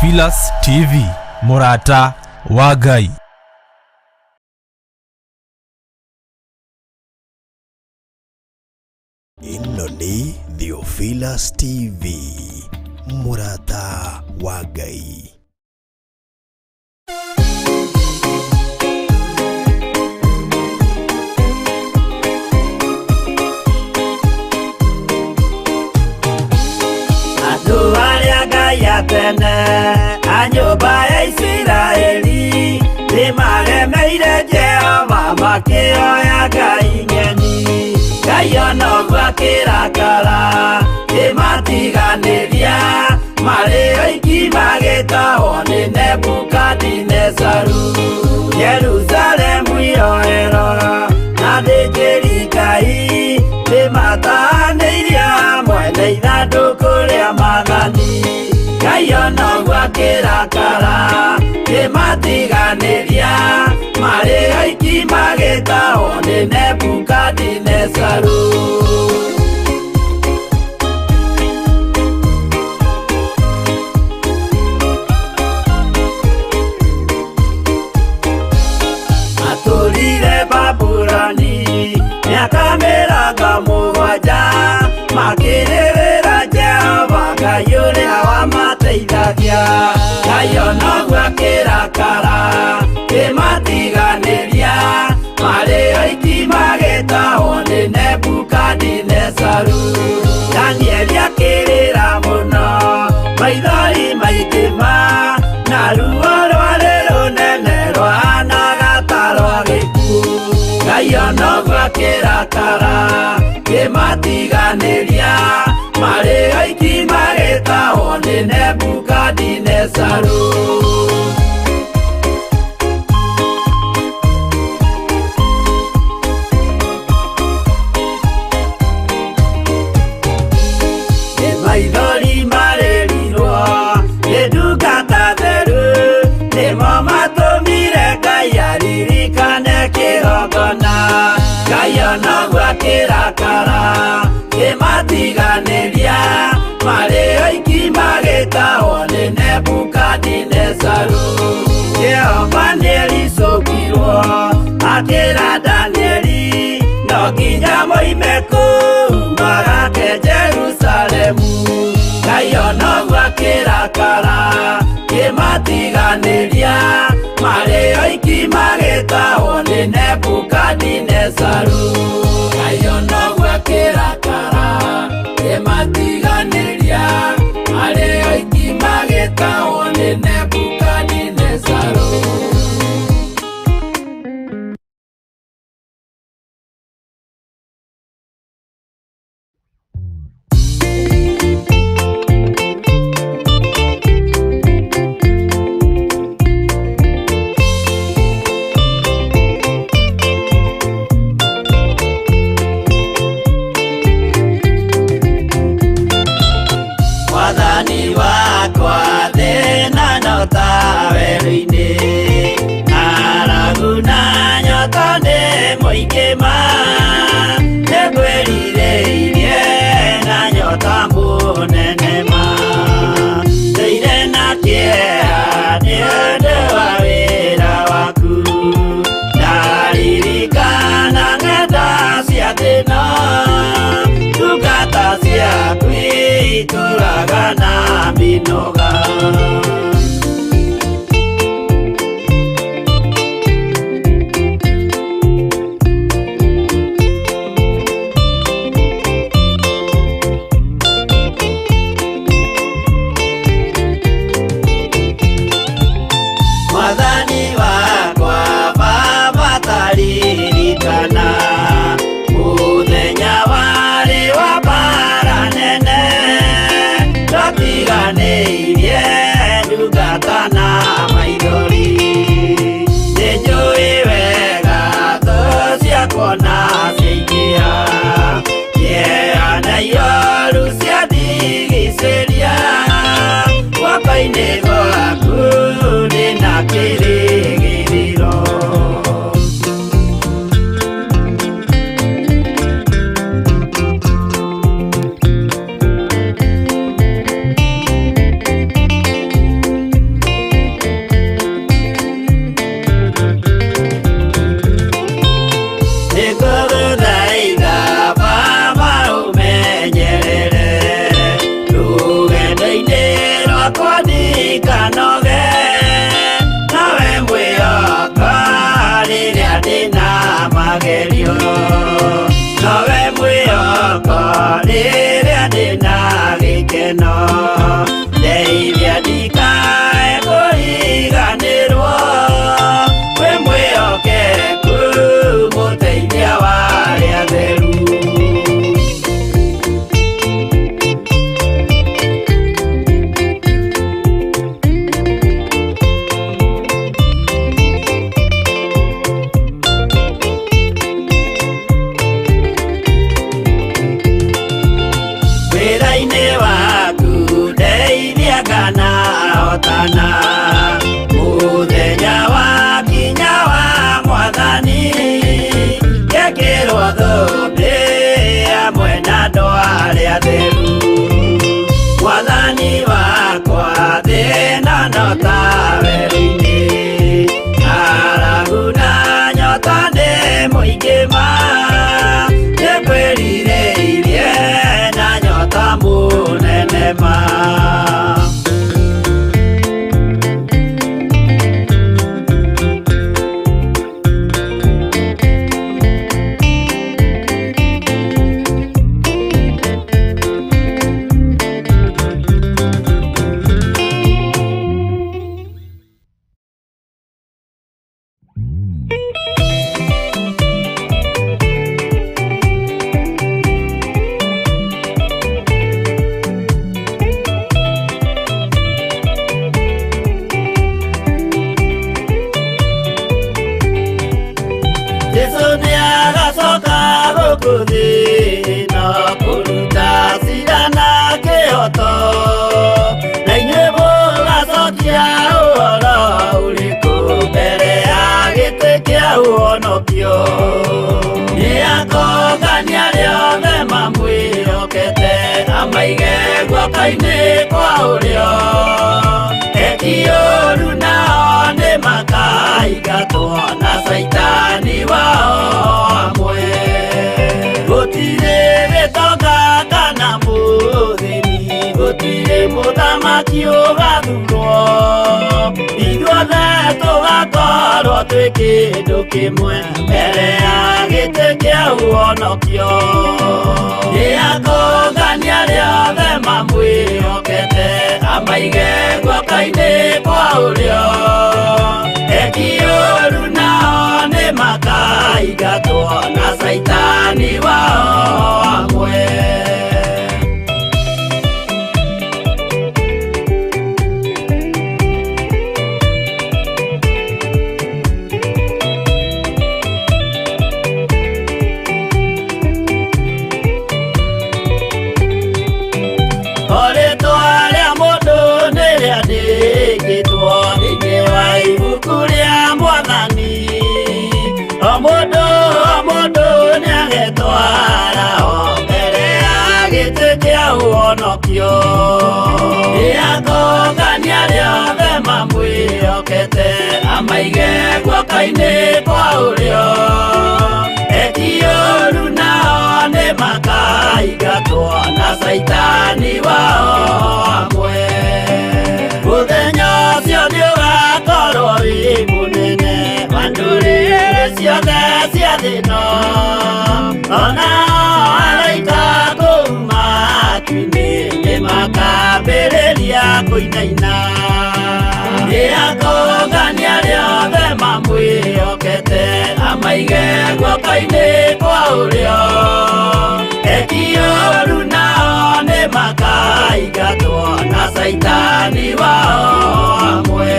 Theophilus TV, mũrata wa Ngai. Ĩno nĩ Theophilus TV, mũrata wa Ngai. Andũ arĩa Ngai a tene a nyũmba ya Isiraeli nĩmaremeire Jehova makĩoya ngai ng'eni. Ngai ona ũguo akĩrakara kĩmatiganĩria marĩ oiki magĩtahwo nĩ Nebukadinezaru. Jerusalemu iroero na thĩnjĩri Ngai nĩmatahanĩirie hamwe na ithandũkũ rĩa maathani. Ngai ona ũguo akĩrakara kĩmatiganĩria marĩ oiki magĩtahwo nĩ Nebukadinezaru. Matũrire Babuloni mĩaka 70 makĩrĩrĩra Jehova Ngai ũrĩa wamateithagia. Ngai ona ũguo akĩrakara kĩmatiganĩria marĩ oiki magĩtahwo nĩ Nebukadinezaru. Danieli akĩrĩra mũno maithori maingĩ ma na ruo rwarĩ rũnene rwahanaga ta rwa gĩkuũ. Ngai ona ũguo akĩrakara kĩmatiganĩria marĩ oiki magĩtahwo nĩ Nebukadinezaru. Nĩ maithori marĩrirwo nĩ ndungata theru nĩmo matũmire Ngai aririkane kĩgongona. Ngai ona ũguo akĩrakara kĩmatiganĩria marĩ oiki magĩtahwo nĩ Nebukadinezaru. Jehova nĩericũkirwo akĩra Danieli no nginya moime kũu magake Jerusalemu. Ngai ona ũguo akĩrakara kĩmatiganĩria marĩ oiki magĩtahwo nĩ Nebukadinezaru. Ngai ona ũguo akĩrakara kĩmatiganĩria marĩ oiki magĩtahwo nĩ Nebukadinezaru. Mwathani wakwa thĩna no ta werũ-inĩ ng'aragu na nyota nĩ mũingĩ ma nĩngwĩrirĩirie na nyota mũnene ma ndũire na kĩeha nĩ ũndũ wa wĩra waku ndaririkana ng'enda cia thĩna ndungata ciaku itũraga na mĩnoga. Mwathani wakwa Baba taririkana mũthenya warĩ wa mbara nene twatiganĩirie magerio nowe mwĩhoko rĩrĩa ndĩna gĩkeno ndeithia ndikae kũriganĩrwo wĩ mwĩhokeku mũteithia wa arĩa atheru. Wĩra-inĩ waku ndeithia kana hotana mũthenya wakinya wa mwathani ngekĩrwo thũmbĩ hamwe na andũ arĩa atheru. Mwathani wakwa thĩna no ta werũ-inĩ ng'aragu na nyota nĩ mũingĩ ma nĩngwĩrirĩirie na nyota mũnene ma. Jesu nĩagacoka gũkũ thĩ ĩno kũruta cira na kĩhoto na inyuĩ mũgacokia ũhoro ũrĩkũ mbere ya gĩtĩ kĩa ũhonokio. Nĩakongania arĩa othe mamwĩhokete amaige guoko-inĩ kwa ũrĩo eki ũũru nao nĩmakaingatwo na caitani wao hamwe. Gũtirĩ gĩtonga kana mũthĩni gũtirĩ mũthamaki ũgathurwo ithuothe tũgakorwo twĩ kĩndũ kĩmwe mbere ya gĩtĩ kĩa ũhonokio. Nĩakongania arĩa othe mamwĩhokete amaige guoko-inĩ kwa ũrĩo eki ũũru nao nĩmakaingatwo na caitani wao hamwe. Rĩtwa rĩa mũndũ nĩrĩandĩkĩtwo thĩinĩ wa ibuku rĩa mwathani o mũndũ o mũndũ nĩagetwara o mbere ya gĩtĩ kĩa ũhonokio. Nĩakongania arĩa othe mamwĩhokete amaige guoko-inĩ kwa ũrĩo eki ũũru nao nĩmakaingatwo na caitani wao hamwe. Mũthenya ũcio nĩũgakorwo wĩ mũnene wa ndũrĩrĩ ciothe cia thĩ ĩno onao araika kũu matu-inĩ nĩmakambĩrĩria kũinaina. Nĩakongania arĩa othe mamwĩhokete amaige guoko-inĩ kwa ũrĩo eki ũũru nao nĩmakaingatwo na caitani wao hamwe.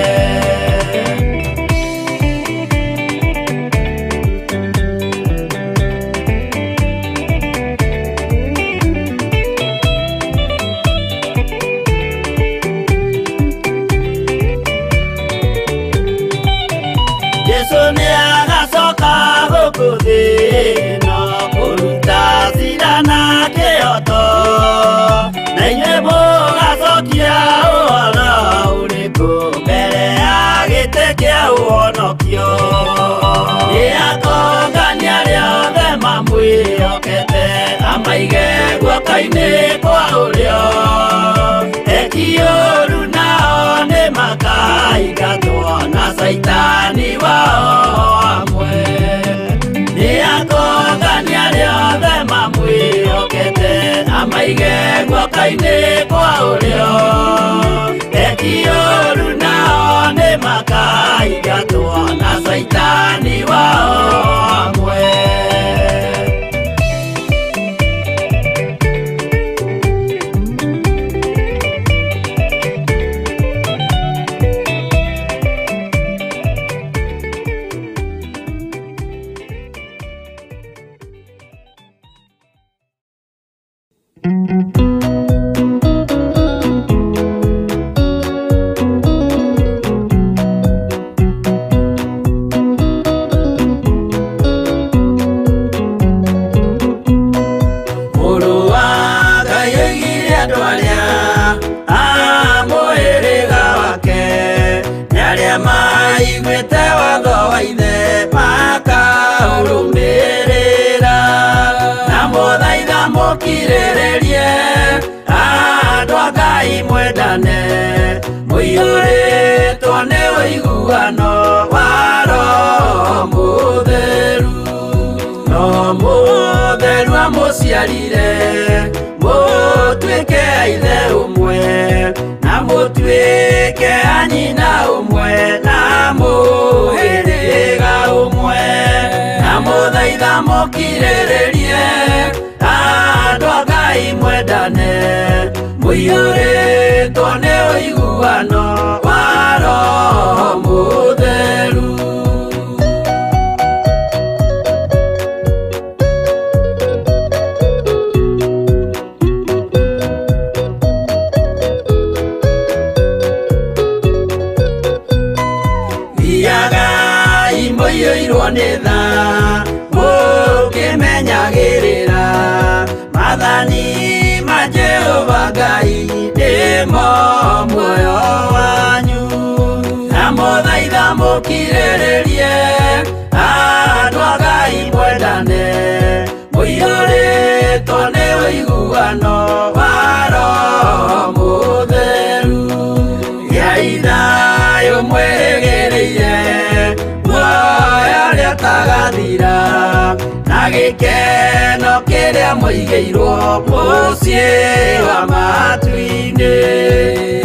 Jesu nĩagacoka gũkũ thĩ ĩno kũruta cira na kĩhoto na inyuĩ mũgacokia ũhoro ũrĩkũ mbere ya gĩtĩ kĩa ũhonokio. Nĩakongania arĩa othe mamwĩhokete amaige guoko-inĩ kwa ũrĩo eki ũũru nao nĩmakaingatwo na caitani wao hamwe. Amaige guoko-inĩ kwa ũrĩo. Eki ũru nao nĩ makaingatwo na Caitani wao hamwe. Mũrũ wa Ngai oigire andũ arĩa a mũhĩrĩga wake nĩ arĩa maiguĩte watho wa ithe makaũrũmĩrĩra. Na mũthaitha mũkirĩrĩrie andũ a Ngai mwendane, mũiyũrĩtwo nĩ ũiguano wa Roho Mũtheru. No Mũtheru amũciarire mũtuĩke a ithe ũmwe, na mũtuĩke a nyina ũmwe, na mũhĩrĩga ũmwe. Na mũthaitha mũkirĩrĩrie andũ a Ngai mwendane, mũiyũrĩtwo nĩ ũiguano wa Roho Mũtheru. Thiagai mũiyũirwo nĩ tha, mũkĩmenyagĩrĩra maathani ma Jehova Ngai nĩmo muoyo wanyu. Na mũthaitha mũkirĩrĩrie andũ a Ngai mwendane, mũiyũrĩtwo nĩ ũiguano wa Roho Mũtheru. Gĩai thayũ mwĩrĩgĩrĩire muoyo ũrĩa ũtagathira, na gĩkeno kĩrĩa mũigĩirwo mũciĩ wa matu-inĩ.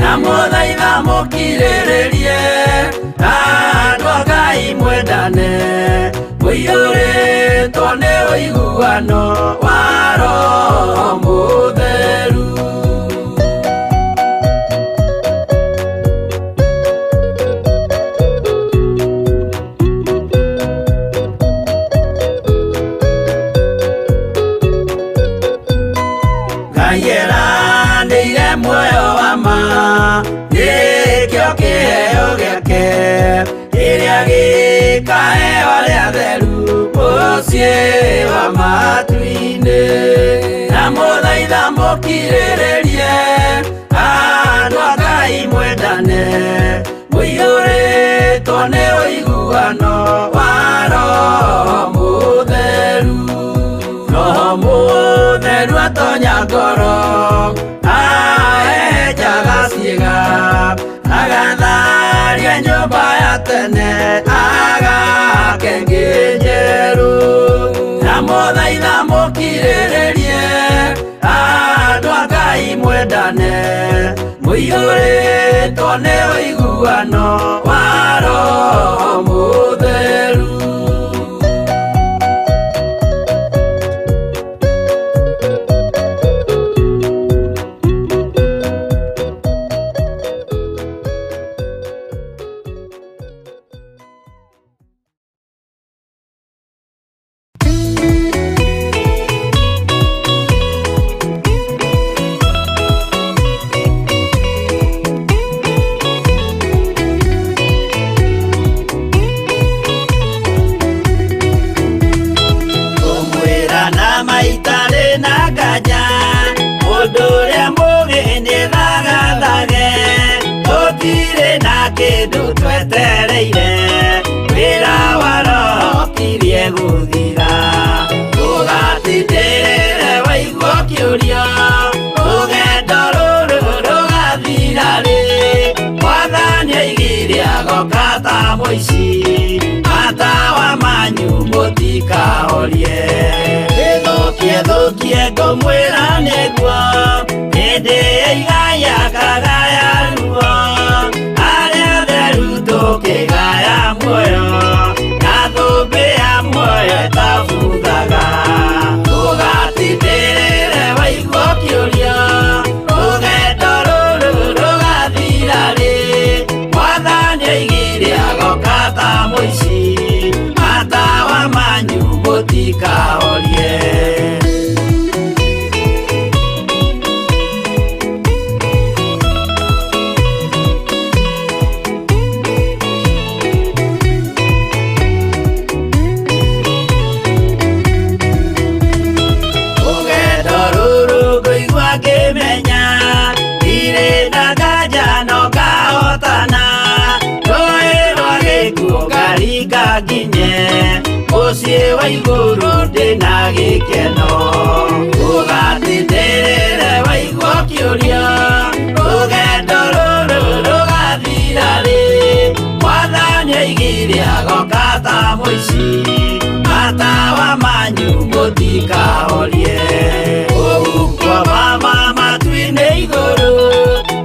Na mũthaitha mũkirĩrĩrie andũ a Ngai mwendane, mũiyũrĩtwo nĩ ũiguano wa Roho Mũtheru. Ngai eranĩire muoyo wa ma, nĩkĩo kĩheo gĩake kĩrĩa gĩkaheo arĩa atheru mũciĩ wa matu-inĩ. Na mũthaitha mũkirĩrĩrie andũ a Ngai mwendane, mũiyũrĩtwo nĩ ũiguano wa Roho Mũtheru. Roho Mũtheru atonya ngoro, ahehenjaga ciĩga, agatharia nyũmba ya tene, agake ĩngĩ njerũ. Na mũthaitha mũkirĩrĩrie andũ a Ngai mwendane, mũiyũrĩtwo nĩ ũiguano wa Roho Mũtheru. Ngũmwĩra na maitarĩ na nganja, mũndũ ũrĩa mũũgĩ nĩ thagathage, tũtirĩ na kĩndũ twetereire, wĩra wa Roho ũkirie gũthira. Ndũgatindĩrĩre waigua ũkĩũria, rũgendo rũrũ rũgathira rĩ? Mwathani oigire agoka ta mũici, matawa manyu mũtikahorie. Ĩthũkie thũkie ngũmwĩra nĩguo, Akagaya ruo arĩa atheru tũkĩgaya muoyo na thũmbĩ ya muoyo ĩtabuthaga ũgatindĩrĩre waigua ũkĩũria rũgendo rũrũ rũgathira rĩ mwathani oigire agoka ta mũici matawa manyu mũtikahorie. Rũgendo rũrũ ngũigua ngĩmenya ndirĩ na nganja no ngahotana rũĩ rwa gĩkuũ ngaringa nginye mũciĩ wa igũrũ ndĩna gĩkeno ũgatindĩrĩre waigua ũkĩũria rũgendo rũrũ rũgathira rĩ mwathani oigire agoka ta mũici matawa manyu mũtikahorie ũguo mama matu-inĩ igũrũ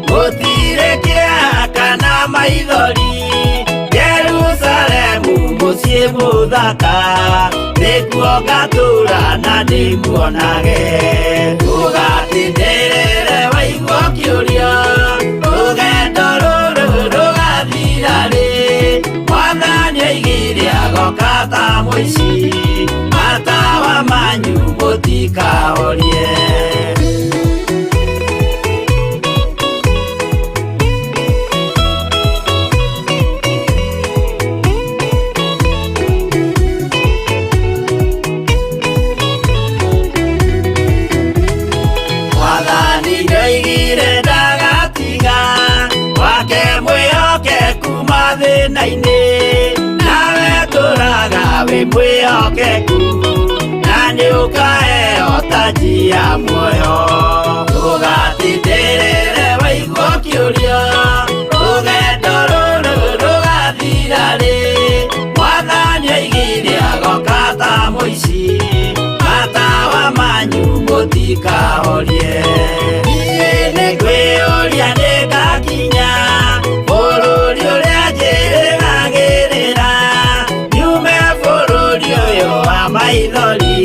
gũtirĩ kĩeha kana maithori Jerusalemu mũciĩ mũthaka nĩkuo ngatũũra na ndĩmuonage ũgatindĩrĩre waigua ũkĩũria rũgendo rũrũ rũgathira rĩ mwathani oigire agoka ta mũici matawa manyu mũtikahorie. Mwathani nĩoigire ndagatiga wake mwĩhokeku mathĩna-inĩ nawe tũraga wĩ mwĩhokeku na nĩũkaheo taji ya muoyo ũgatindĩrĩre waigua ũkĩũria rũgendo rũrũ rũgathira rĩ mwathani oigire agoka ta mũici matawa manyu mũtikahorie. Niĩ nĩngwĩyũria nĩngakinya bũrũri ũrĩa njĩrĩgagĩrĩra nyume bũrũri ũyũ wa maithori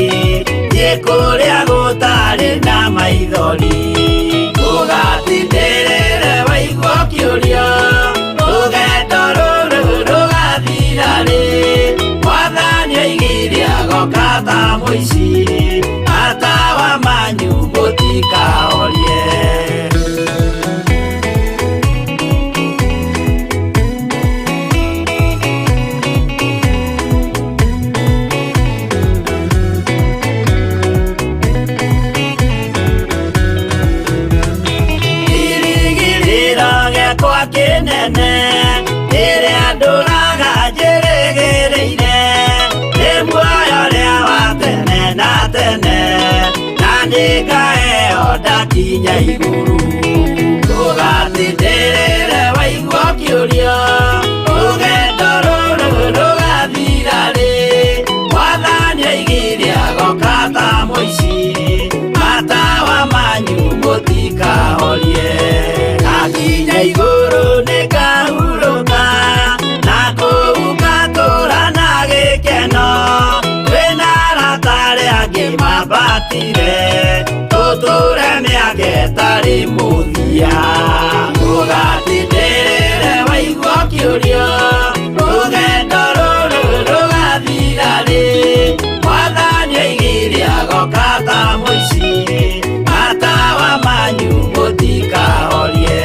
thiĩ kũrĩa gũtarĩ na maithori ũgatindĩrĩre waigua ũkĩũria rũgendo rũrũ rũgathira rĩ mwathani oigire agoka ta mũici matawa manyu mũtikahorie. Kĩrĩgĩrĩro gĩakwa kĩnene rĩrĩa ndũraga njĩrĩgĩrĩire nĩ muoyo ũrĩa wa tene na tene na nĩngaheo ndakinya igũrũ ũgatindĩrĩre waigua ũkĩũria rũgendo rũrũ rũgathira rĩ mwathani oigire agoka ta mũici matawa manyu mũtikahorie. Ndakinya igũrũ nĩngahurũka na kũu ngatũũra na gĩkeno twĩna arata arĩa angĩ mambatire tũtũũre mĩaka ĩtarĩ mũthia ũgatindĩrĩre waigua ũkĩũria rũgendo rũrũ rũgathira rĩ mwathani oigire agoka ta mũici matawa manyu mũtikahorie.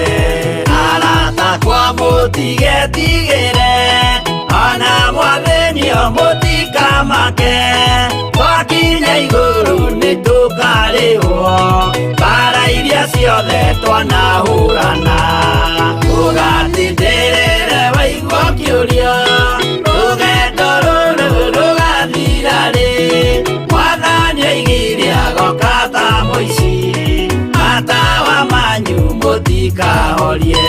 Arata akwa mũtigetigĩre ona mwathĩnio mũtikamake twakinya igũrũ nĩtũkarĩhwo mbara iria ciothe twanahũrana ũgatindĩrĩre waigua ũkĩũria rũgendo rũrũ rũgathira rĩ mwathani oigire agoka ta mũici matawa manyu mũtikahorie.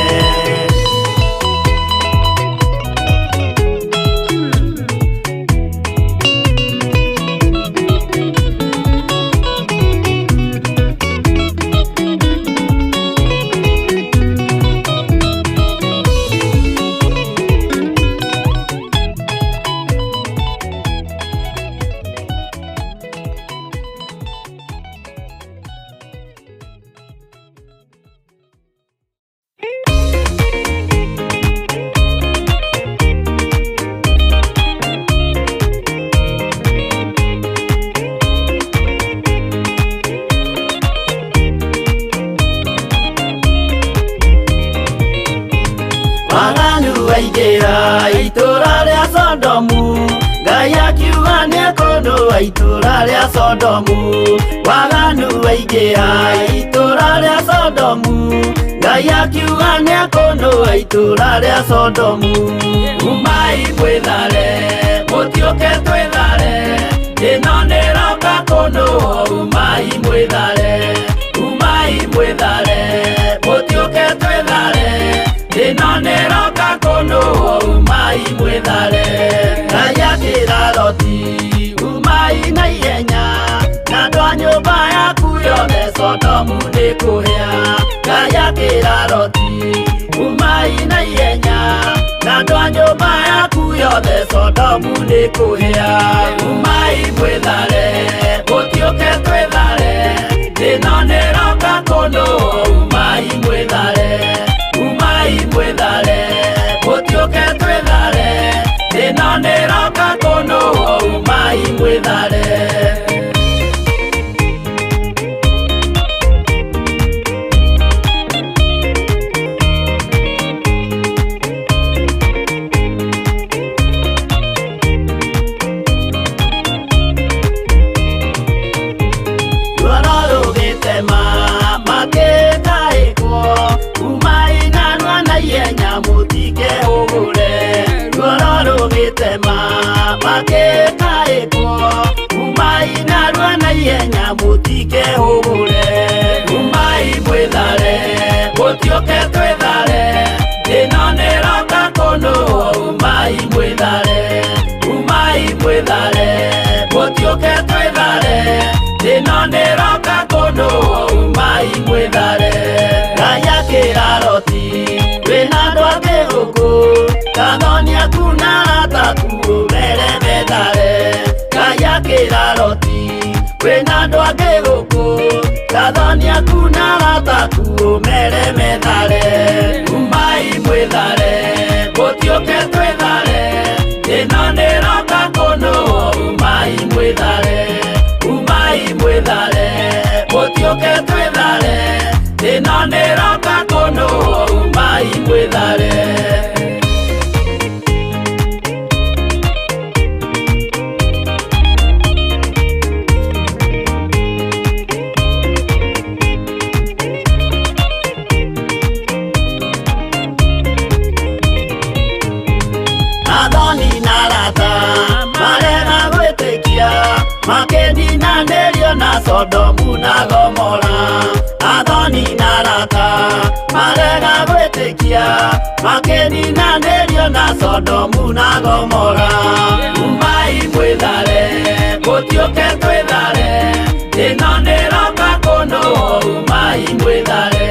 Waingĩra itũra rĩa Sodomu, Ngai akiuga nĩekũnũa itũra rĩa Sodomu. Waganu waingĩra itũra rĩa Sodomu, Ngai akiuga nĩekũnũa itũra rĩa Sodomu. Umai mwĩthare, mũtiũke twĩthare, ĩno nĩroka kũnũa. Umai mwĩthare, umai mwĩthare, mũtiũke twĩthare, ĩno nĩroka kũnũa. Umai mwĩthare. Ngai akĩra Loti, umai na ihenya, na andũ a nyũmba yaku yothe, Sodomu nĩkũhĩa. Ngai akĩra Loti, umai na ihenya, na andũ a nyũmba yaku yothe, Sodomu nĩkũhĩa. Umai mwĩthare, mũtiũke twĩthare, ĩno nĩroka kũnũa. Umai mwĩthare, umai mwĩthare, mũtiũke twĩthare, ĩno nĩroka kũnũa. Umai mwĩthare. Ruoro rũgĩtema makĩtaĩkwo, umai narua na ihenya mũtikehũgũre. Ruoro rũgĩtema makĩtaĩkwo, umai narua na ihenya mũtikehũgũre. Umai mwĩthare, mũtiũke twĩthare, ĩno nĩroka kũnũa. Umai mwĩthare, umai mwĩthare, mũtiũke twĩthare, ĩno nĩroka kũnũa. Umai mwĩthare. Ngai akĩra Loti, wĩna andũ angĩ gũkũ, kathoni aku na arata aku ũmere methare. Ngai akĩra Loti, wĩna andũ angĩ gũkũ, kathoni aku na arata aku ũmere methare. Umai mwĩthare, mũtiũke twĩthare, ĩno nĩroka kũnũa. Umai mwĩthare, umai mwĩthare, mũtiũke twĩthare, ĩno nĩroka kũnũa. Umai mwĩthare. Athoni na arata marega gwĩtĩkia, makĩninanĩrio na Sodomu na Gomora. Athoni na arata marega gwĩtĩkia, makĩninanĩrio na Sodomu na Gomora. Umai mwĩthare, mũtiũke twĩthare, ĩno nĩroka kũnũa. Umai mwĩthare,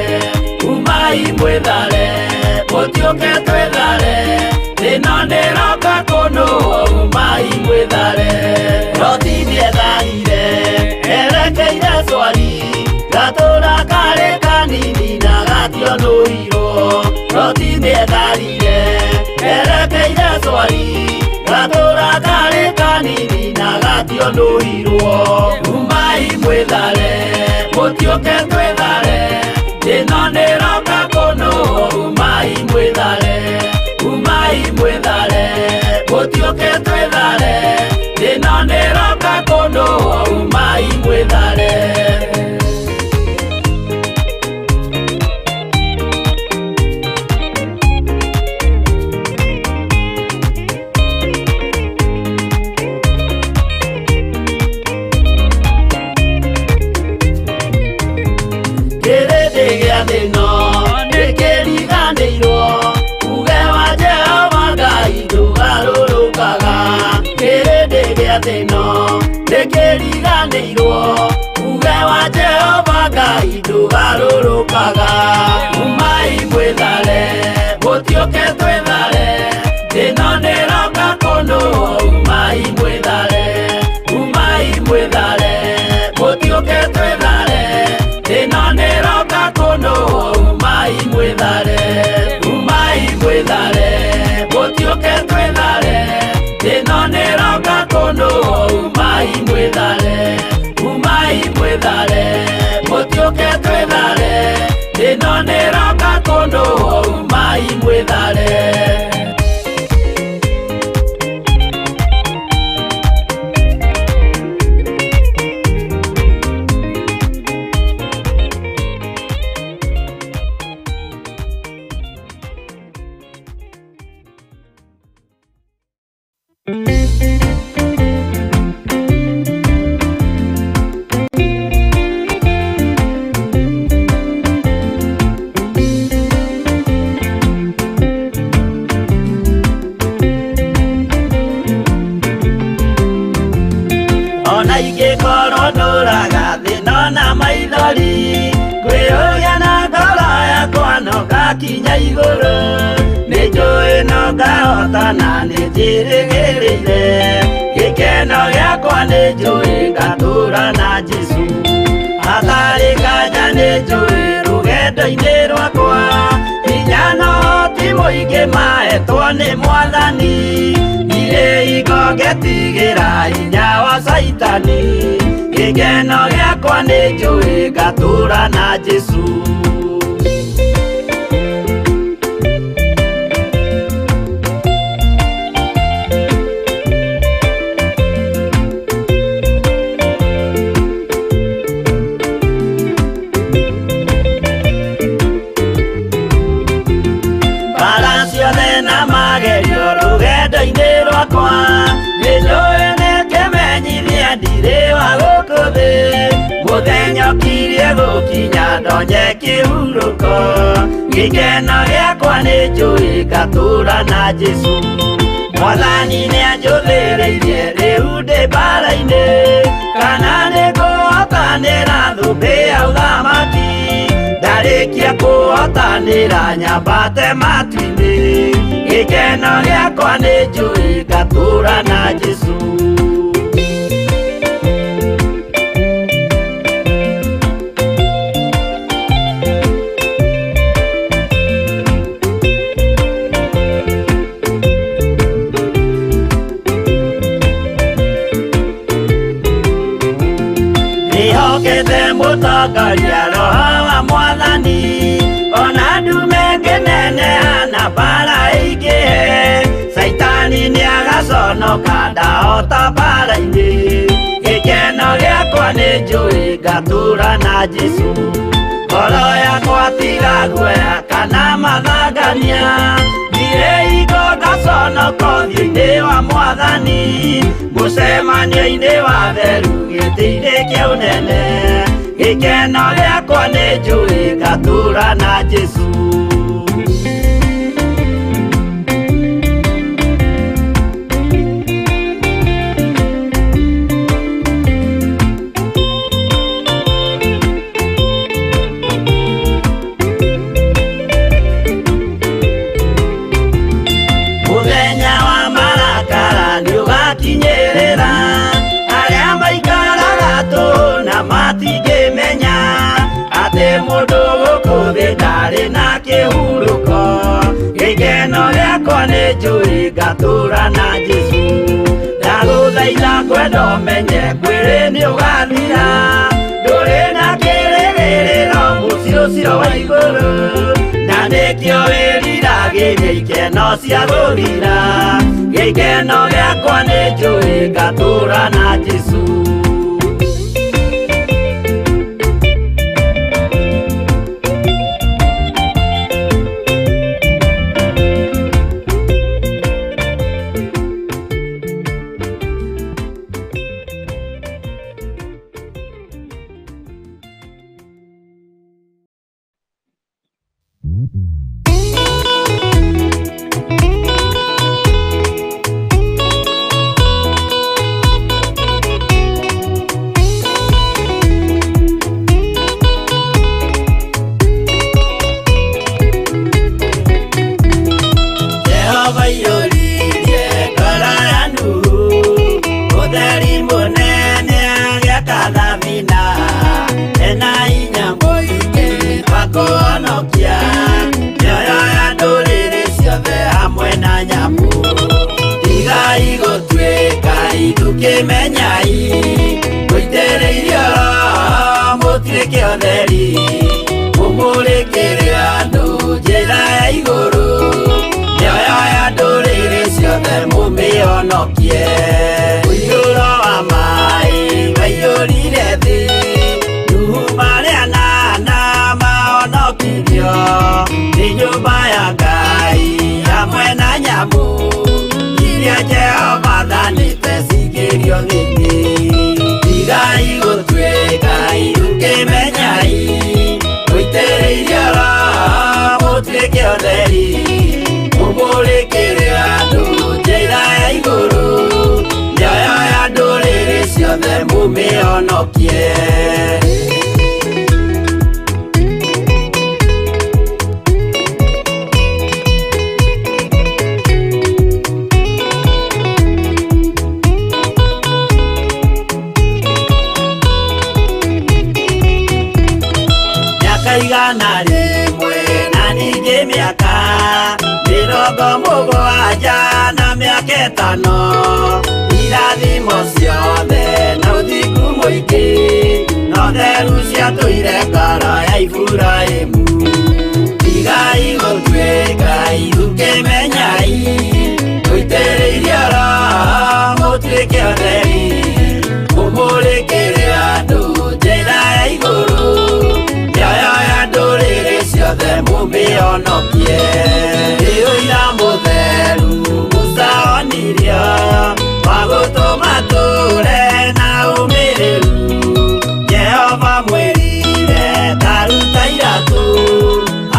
umai mwĩthare, mũtiũke twĩthare, ĩno nĩroka kũnũa. Umai mwĩthare. Loti nĩetharire erekeire Swari, gatũra karĩ kanini na gationũirwo. Loti nĩetharire erekeire Swari, gatũra karĩ kanini na gationũirwo. Umai mwĩthare, mũtiũke twĩthare, ĩno nĩroka kũnũa. Umai mwĩthare, umai mwĩthare, mũtiũke twĩthare, ĩno nĩroka kũnũa. Umai mwĩthare. Kĩrĩndĩ gĩa thĩno nĩkĩriganĩirwo, uge wa Jehova Ngai ndũgarũrũkaga. Kĩrĩndĩ gĩa thĩno nĩkĩriganĩirwo, uge wa Jehova Ngai ndũgarũrũkaga. Umai mwĩthare, mũtiũke twĩthare, ĩno nĩroka kũnũa. Umai mwĩthare, umai mwĩthare, mũtiũke twĩthare, ĩno nĩroka kũnũa. Umai mwĩthare, umai mwĩthare, mũtiũke twĩthare, ĩno nĩroka kũnũa. Umai mwĩthare, umai mwĩthare, mũtiũke twĩthare, ĩno nĩroka kũnũa. Umai mwĩthare. Ndũraga thĩna na maithori kwĩyũria na ngoro yakwa no ngakinya igũrũ nĩ njũĩ no ngahotana nĩ njĩrĩgĩrĩire gĩkeno gĩakwa nĩ njũĩ ngatũra na Jesũ hatarĩ nganja nĩ njũĩ rũgendo-inĩ rwakwa hinya no ti mũingĩ mahetwo nĩ Mwathani ndirĩ hingo ngetigĩra hinya wa Caitani gĩkeno gĩakwa nĩ njũĩ ngatũra na Jesũ. Mũthenya ũkirie gũkinya ndonye kĩhurũko gĩkeno gĩakwa nĩ njũĩ ngatũra na Jesũ Mwathani nĩanjũthĩrĩirie rĩu ndĩ mbara-inĩ kana nĩngũhotanĩra thũmbĩ ya ũthamaki ndarĩkia kũhotanĩra nyambate matu-inĩ gĩkeno gĩakwa nĩ njũĩ ngatũra na Jesũ. Mũtongoria roho wa Mwathani ona ndume ngĩneneha na mbara ĩingĩhe Caitani nĩagaconoka ndahota mbara-inĩ gĩkeno gĩakwa nĩ njũĩ ngatũra na Jesũ ngoro yakwa tiga guoya kana mathangania ndirĩ hingo ngaconoka ũthiũ-inĩ wa Mwathani mũcemanio-inĩ wa theru gĩtĩ-inĩ kĩa ũnene gĩkeno gĩakwa nĩ njũĩ ngatũra na Jesũ. Mũthenya wa marakara nĩũgakinyĩrĩra arĩa maikaraga tũhũ na matingĩmenya atĩ mũndũ gũkũ thĩ ndarĩ na kĩhurũko gĩkeno gĩakwa nĩ njũĩ ngatũra na Jesũ ndagũthaitha ngwenda ũmenye mwĩrĩ nĩũgathira ndũrĩ na kĩrĩgĩrĩro mũciĩ ũcio wa igũrũ na nĩkĩo wĩriragĩria ikeno cia gũthira gĩkeno gĩakwa nĩ njũĩ ngatũra na Jesũ. Kimenyai gũitĩrĩirio mũtuĩke ũtheri mũmũrĩkĩre andũ njĩra ya igũrũ mĩoyo ya ndũrĩrĩ ciothe mũmĩhonokie ũiyũro wa maĩ waiyũrire thĩ Nuhu marĩ anana mahonokirio nĩ nyũmba ya Ngai hamwe na nyamũ iria Jehova athanĩte cingĩrio thĩinĩ tigai gũtuĩka ũkĩmenyai gũitĩrĩirio Roho mũtuĩke ũtheri mũmũrĩkĩre andũ njĩra ya igũrũ mĩoyo ya ndũrĩrĩ ciothe mũmĩhonokie. mũmĩhonokie. Mĩaka 100 na ningĩ mĩaka 70 na mĩaka 5, irathimo ciothe na ũthingu mũingĩ no theru ciatũire ngoro ya Iburahĩmu. Tigai gũtuĩka ithukĩmenyai, mũitĩrĩirie Roho mũtuĩke atheri, mũmũrĩkĩre andũ njĩra ya igũrũ, mĩoyo ya ndũrĩrĩ ciothe mũmĩhonokie. Nĩ ũira mũtheru Musa onirio wa gũtũma tũre na ũmĩrĩru. Jehova mwĩrire ta ruta iratũ,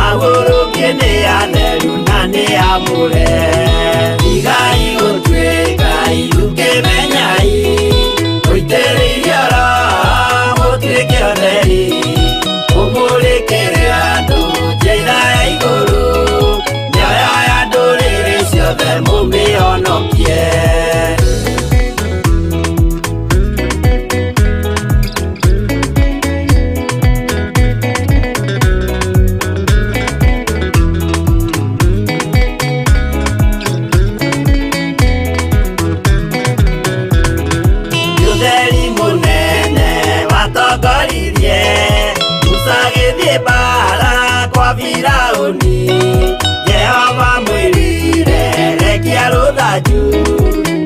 agũrũkie nĩ atheru na nĩ amũre. Tigai gũtuĩka ithukĩmenyai, mũitĩrĩirie Roho mũtuĩke atheri, mũmũrĩkĩre andũ njĩra ya igũrũ, mĩoyo ya ndũrĩrĩ ciothe mũmĩhonokie. Ũtheri mũnene watongoririe Musa agĩthiĩ mbaara kwa Firaũni. Jehova mwĩrire rekia rũthanju,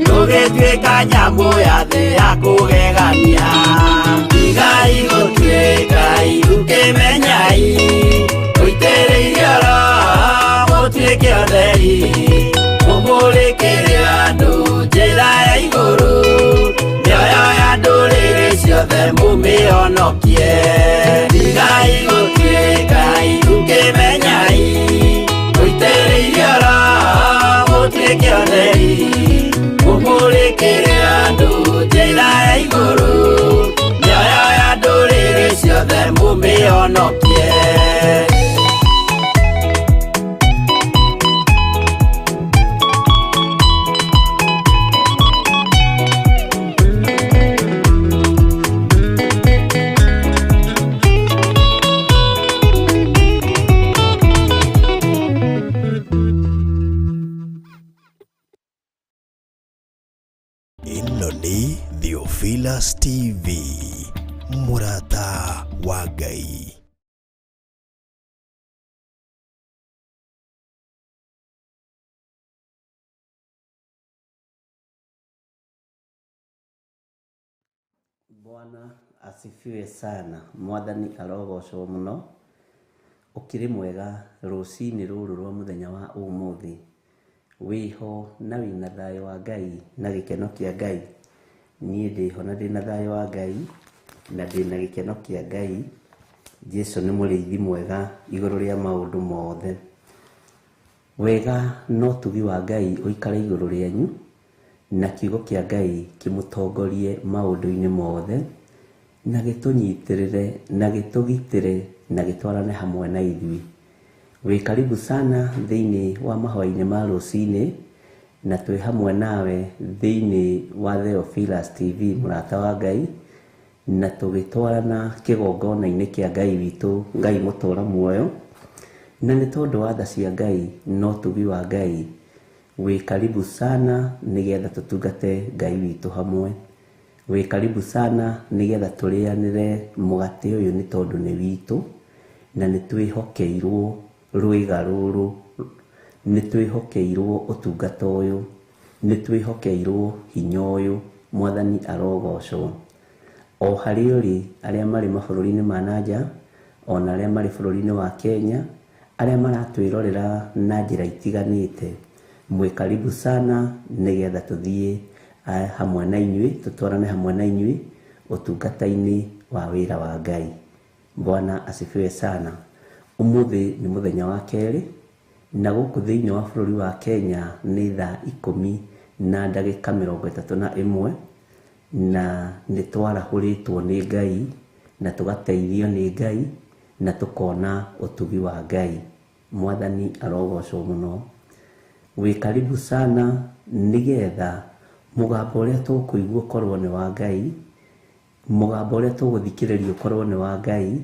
rũgĩtuĩka nyamũ ya thĩ ya kũgegania. Tigai gũtuĩka ithukĩmenyai, mũitĩrĩirie Roho mũtuĩke atheri, mũmũrĩkĩre andũ njĩra ya igũrũ, mĩoyo ya ndũrĩrĩ ciothe mũmĩhonokie. Tigai gũtuĩka ithukĩmenyai, mũitĩrĩirie Roho mũtuĩke atheri, mũmũrĩkĩre andũ njĩra ya igũrũ, mĩoyo ya ndũrĩrĩ ciothe mũmĩhonokie. Ĩno nĩ Theophilus TV, mũrata wa Ngai. Bwana asifiwe sana. Mwathani arogocwo mũno. Ũkĩrĩ mwega rũcinĩ rũrũ rwa mũthenya wa ũmũthĩ. Wĩho na wĩna thayũ wa Ngai na gĩkeno kĩa Ngai. Niĩ ndĩho na ndĩna thayũ wa Ngai na ndĩna gĩkeno kĩa Ngai. Jesu nĩ mũrĩithi mwega igũrũ rĩa maũndũ mothe. Wega no tugi wa Ngai ũikare igũrũ rĩanyu, na kiugo kĩa Ngai kĩmũtongorie maũndũ-inĩ mothe, na gĩtũnyitĩrĩre, na gĩtũgitĩre, na gĩtwarane hamwe na ithuĩ. Wĩ karibu sana thĩinĩ wa mahoya-inĩ ma rũcinĩ, na twĩ hamwe nawe thĩinĩ wa Theophilus TV, mũrata wa Ngai, na tũgĩtwarana kĩgongona-inĩ kĩa Ngai witũ, Ngai mũtũra muoyo. Na nĩ tondũ wa tha cia Ngai no tugi wa Ngai, wĩ karibu sana nĩgetha tũtungate Ngai witũ hamwe. Wĩ karibu sana nĩgetha tũrĩanĩre mũgate ũyũ nĩ tondũ nĩ witũ, na nĩ twĩhokeirwo rwĩga rũrũ, nĩ twĩhokeirwo ũtungata ũyũ, nĩ twĩhokeirwo hinya ũyũ. Mwathani arogocwo. O harĩa ũrĩ, arĩa marĩ mabũrũri-inĩ ma nanja, ona arĩa marĩ bũrũri-inĩ wa Kenya, arĩa maratwĩrorera na njĩra itiganĩte, mwĩ karibu sana nĩgetha tũthiĩ hamwe na inyuĩ, tũtwarane hamwe na inyuĩ ũtungata-inĩ wa wĩra wa Ngai. Bwana asifiwe sana. Ũmũthĩ nĩ mũthenya wa kerĩ, na gũkũ thĩinĩ wa bũrũri wa Kenya nĩ thaa 10:31, Na nĩ twarahũrĩtwo nĩ Ngai na tũgateithio nĩ Ngai na tũkona ũtugi wa Ngai. Mwathani arogocwo mũno. Wĩ karibu sana nĩgetha mũgambo ũrĩa tũkũigua ũkorwo nĩ wa Ngai, mũgambo ũrĩa tũgũthikĩrĩria ũkorwo nĩ wa Ngai,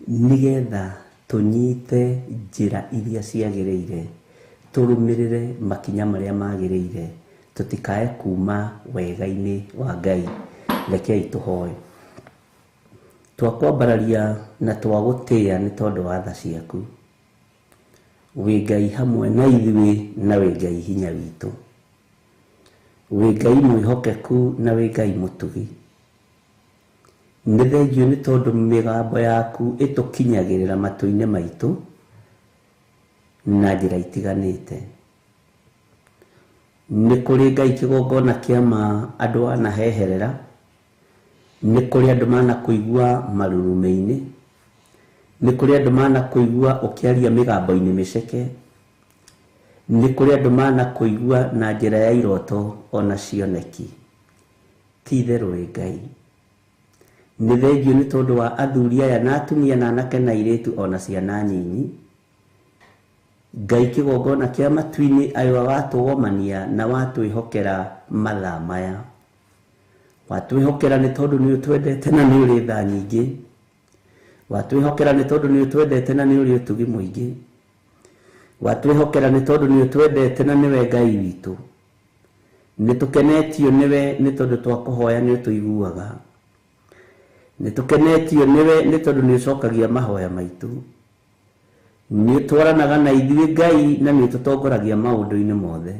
nĩgetha tũnyite njĩra iria ciagĩrĩire, tũrũmĩrĩre makinya marĩa magĩrĩire, tũtikae kuma wega-inĩ wa Ngai. Rekei tũhoe. Twakwambararia na twagũtĩĩa nĩ tondũ wa tha ciaku. Wĩ Ngai hamwe na ithuĩ na wĩ Ngai hinya witũ. Wĩ Ngai mwĩhokeku na wĩ Ngai mũtugi. Nĩ thengiũ nĩ tondũ mĩgambo yaku ĩtũkinyagĩrĩra matũ-inĩ maitũ na njĩra itiganĩte. Nĩ kũrĩ Ngai kĩgongona kĩa ma andũ anaheherera, nĩ kũrĩ andũ manakũigua marurumĩ-inĩ, nĩ kũrĩ andũ manakũigua ũkĩaria mĩgambo-inĩ mĩceke, nĩ kũrĩ andũ manakũigua na njĩra ya iroto ona cioneki. Ti itherũ wĩ Ngai. Nĩ thengiũ nĩ tondũ wa athuri aya na atumia na anake na airĩtu ona ciana nyinyi. Ngai kĩgongona kĩa matu-inĩ ayo watũgomania na watwĩhokera mathaa maya. Watwĩhokera nĩ tondũ nĩ ũtwendete na nĩ ũrĩ tha nyingĩ. Watwĩhokera nĩ tondũ nĩ ũtwendete na nĩ ũrĩ ũtugi mũingĩ. Watwĩhokera nĩ tondũ nĩ ũtwendete na nĩwe Ngai witũ. Nĩ tũkenetio nĩwe nĩ tondũ twakũhoya nĩ ũtũiguaga. Nĩ tũkenetio nĩwe nĩ tondũ nĩ ũcokagia mahoya maitũ. Nĩ ũtwaranaga na ithuĩ Ngai na nĩ ũtũtongoragia maũndũ-inĩ mothe.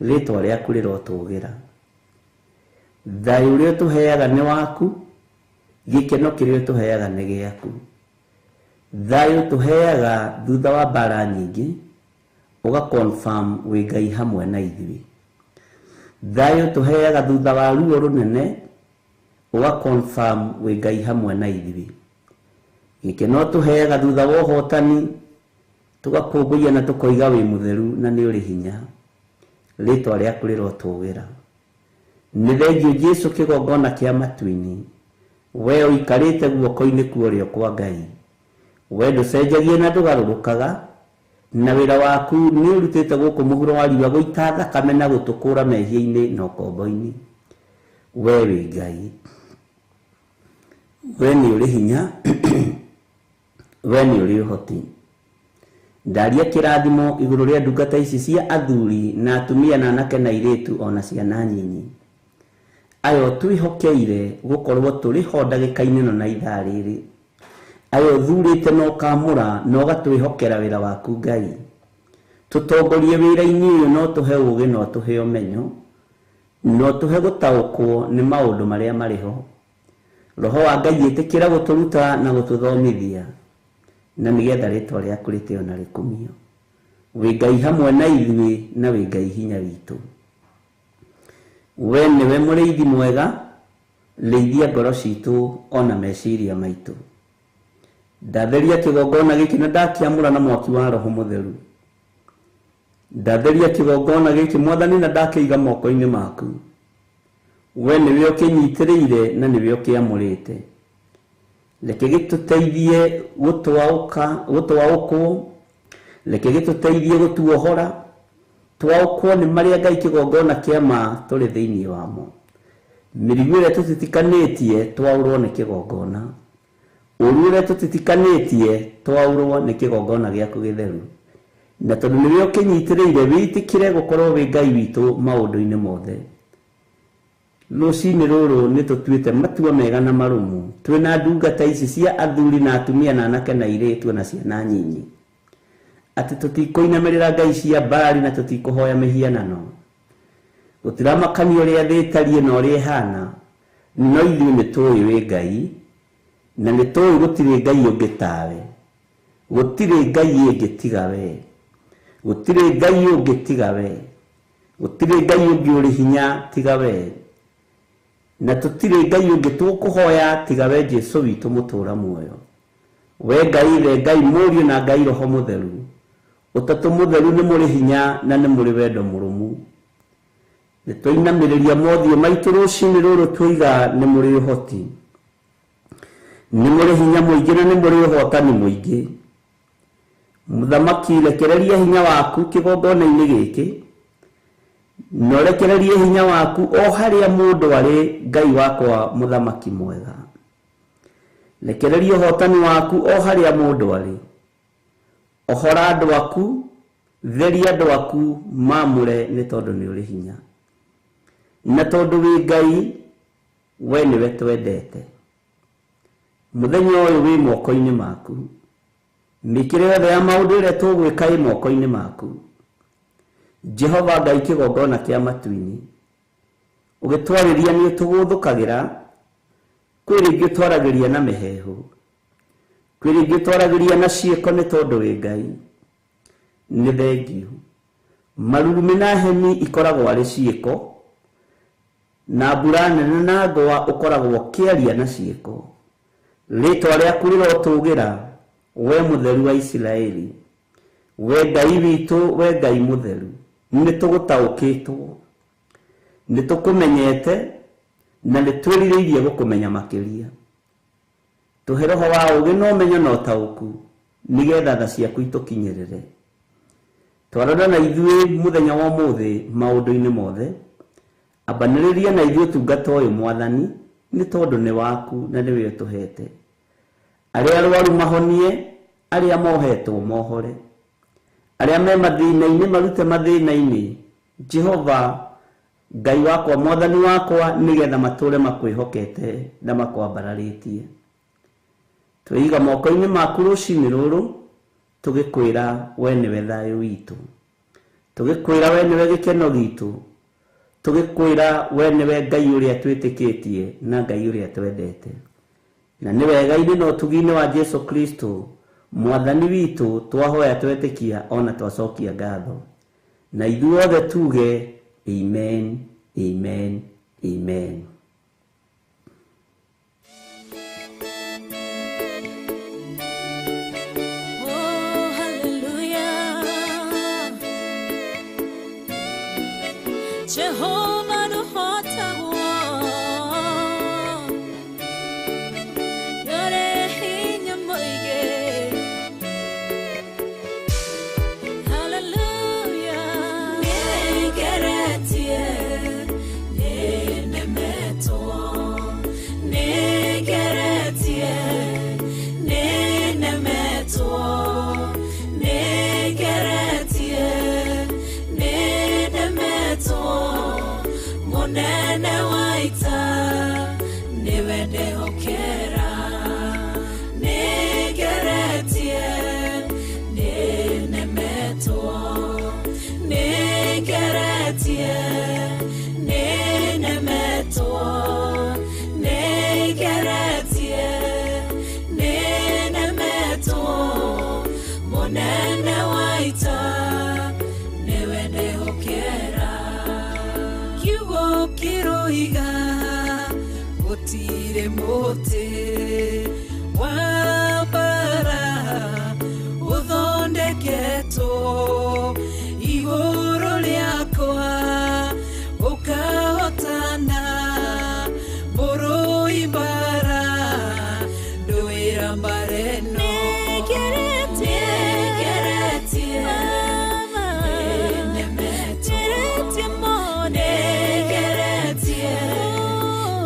Rĩtwa rĩaku rĩrotũgĩra. Thayũ ũrĩa ũtũheaga nĩ waku, gĩkeno kĩrĩa ũtũheaga nĩ gĩaku. Thayũ ũtũheaga thutha wa mbara nyingĩ, ũga confirm wĩ Ngai hamwe na ithuĩ. Thayũ ũtũheaga thutha wa ruo rũnene, ũga confirm wĩ Ngai hamwe na ithuĩ. Gĩkeno ũtũheaga thutha wa ũhotani, tũgakũngũiya na tũkoiga wĩ mũtheru na nĩ ũrĩ hinya. Rĩtwa rĩaku rĩrotũgĩra. Nĩ thengiũ Jesũ kĩgongona kĩa matu-inĩ, we ũikarĩte guoko-inĩ kwa ũrĩo kwa Ngai. We ndũcenjagia na ndũgarũrũkaga, na wĩra waku nĩ ũrutĩte gũkũ mũhuro wa riũa gũita thakame na gũtũkũra mehia-inĩ na ũkombo-inĩ. We wĩ Ngai. We nĩ ũrĩ hinya, we nĩ ũrĩ ũhoti. Ndaria kĩrathimo igũrũ rĩa ndungata ici cia athuri na atumia na anake na airĩtu ona ciana nyinyi. Ayo twĩhokeire gũkorwo tũrĩ ho ndagĩka-inĩ ĩno na ithaa rĩrĩ. Ayo ũthurĩte na ũkamũra na ũgatwĩhokera wĩra waku Ngai. Tũtongorie wĩra-inĩ ũyũ na ũtũhe ũũgĩ na ũtũhe ũmenyo, na ũtũhe gũtaũkwo nĩ maũndũ marĩa marĩ ho. Roho wa Ngai ĩtĩkĩra gũtũruta na gũtũthomithia, na nĩgetha rĩtwa rĩaku rĩtĩo na rĩkumio. Wĩ Ngai hamwe na ithuĩ na wĩ Ngai hinya witũ. We nĩwe mũrĩithi mwega, rĩithia ngoro citũ ona meciria maitũ. Ndatheria kĩgongona gĩkĩ na ndakĩamũra na mwaki wa Roho Mũtheru. Ndatheria kĩgongona gĩkĩ Mwathani na ndakĩiga moko-inĩ maku. We nĩwe ũkĩnyitĩrĩire na nĩwe ũkĩamũrĩte. Reke gĩtũteithie gũtwaũkwo, reke gĩtũteithie gũtuohora, twaũkwo nĩ marĩa Ngai kĩgongona kĩa ma tũrĩ thĩinĩ wamo. Mĩrigo ĩrĩa tũtitikanĩtie twaũrwo nĩ kĩgongona. Ũru ũrĩa tũtitikanĩtie twaũrwo nĩ kĩgongona gĩaku gĩtheru. Na tondũ nĩwe ũkĩnyitĩrĩire wĩtĩkĩre gũkorwo wĩ Ngai witũ maũndũ-inĩ mothe. Rũcinĩ rũrũ nĩ tũtuĩte matua mega na marũmu. Twĩna ndungata ici cia athuri na atumia na anake na airĩtu na ciana nyinyi. Atĩ tũtikũinamĩrĩra ngai cia Baali na tũtikũhoya mĩhianano. Gũtiramakania ũrĩa thĩ ĩtariĩ na ũrĩa ĩhana, no ithuĩ nĩ tũĩ wĩ Ngai, na nĩ tũĩ gũtirĩ Ngai ũngĩ tawe. Gũtirĩ Ngai ĩngĩ tiga we. Gũtirĩ Ngai ũngĩ tiga we. Gũtirĩ Ngai ũngĩ ũrĩ hinya tiga we. Na tũtirĩ Ngai ũngĩ tũkũhoya tiga we Jesũ witũ mũtũũra muoyo. We Ngai Ithe, Ngai Mũriũ na Ngai Roho Mũtheru. Ũtatũ mũtheru nĩ mũrĩ hinya na nĩ mũrĩ wendo mũrũmu. Nĩ twainamĩrĩria mothiũ maitũ rũcinĩ rũrũ twoiga nĩ mũrĩ ũhoti, nĩ mũrĩ hinya mũingĩ na nĩ mũrĩ ũhotani mũingĩ. Mũthamaki, rekereria hinya waku kĩgongona-inĩ gĩkĩ, na ũrekererie hinya waku o harĩa mũndũ arĩ, Ngai wakwa mũthamaki mwega. Rekereria ũhotani waku o harĩa mũndũ arĩ. Ohora andũ aku, theria andũ aku, mamũre nĩ tondũ nĩ ũrĩ hinya. Na tondũ wĩ Ngai, we nĩwe twendete. Mũthenya ũyũ wĩ moko-inĩ maku. Mĩkĩre yothe ya maũndũ ĩrĩa tũgwĩka ĩ moko-inĩ maku. Jehova Ngai kĩgongona kĩa matu-inĩ, ũgĩtwarĩria nĩ ũtũgũthũkagĩra, kwĩ rĩngĩ ũtwaragĩria na mĩheehũ, kwĩ rĩngĩ ũtwaragĩria na ciĩko nĩ tondũ wĩ Ngai. Nĩ thengiũ. Marurumĩ na heni ikoragwo arĩ ciĩko, na mbura nene na ngwa ũkoragwo ũkĩaria na ciĩko. Rĩtwa rĩaku rĩrotũgĩra, we mũtheru wa Isiraeli. We Ngai witũ, we Ngai mũtheru, nĩ tũgũtaũkĩtwo, nĩ tũkũmenyete, na nĩ twĩrirĩirie gũkũmenya makĩria. Tũhe roho wa ũũgĩ na ũmenyo na ũtaũku, nĩgetha tha ciaku itũkinyĩrĩre. Twarana na ithuĩ mũthenya wa ũmũthĩ maũndũ-inĩ mothe. Ambanĩrĩria na ithuĩ ũtungata ũyũ Mwathani, nĩ tondũ nĩ waku na nĩwe ũtũhete. Arĩa arwaru mahonie, arĩa mohetwo mohore, arĩa me mathĩna-inĩ marute mathĩna-inĩ. Jehova Ngai wakwa, Mwathani wakwa, nĩgetha matũre makwĩhokete na makwambararĩtie. Twĩiga moko-inĩ maku rũcinĩ rũrũ, tũgĩkwĩra we nĩwe thayũ witũ, tũgĩkwĩra we nĩwe gĩkeno gitũ, tũgĩkwĩra we nĩwe Ngai ũrĩa twĩtĩkĩtie na Ngai ũrĩa twendete. Na nĩ wega-inĩ na ũtugi-inĩ wa Jesu Kristo Mwathani witũ twahoya twetĩkia ona twacokia ngatho. Na ithuothe tuge amen, amen, amen. Oh, hallelujah. Jehovah nũhotagwo. Nĩũrĩ hinya mũingĩ. Hallelujah. Nĩngeretie, nĩnemetwo. Nĩngeretie, nĩnemetwo. Nĩngeretie, nĩnemetwo. Mũnene wa ita, nĩwe ndehokera. Nĩngeretie, nĩnemetwo. Nĩngeretie, nĩnemetwo. Nĩngeretie, nĩnemetwo. Mũnene wa ita, nĩwe ndehokera. Kiugo kĩroiga gũtirĩ mũtĩ wa mbara ũthondeketwo igũrũ rĩakwa ũkahotana mũrũi mbara ndũĩra mbara ĩno. Nĩngeretie, nĩnemetwo. Nĩngeretie,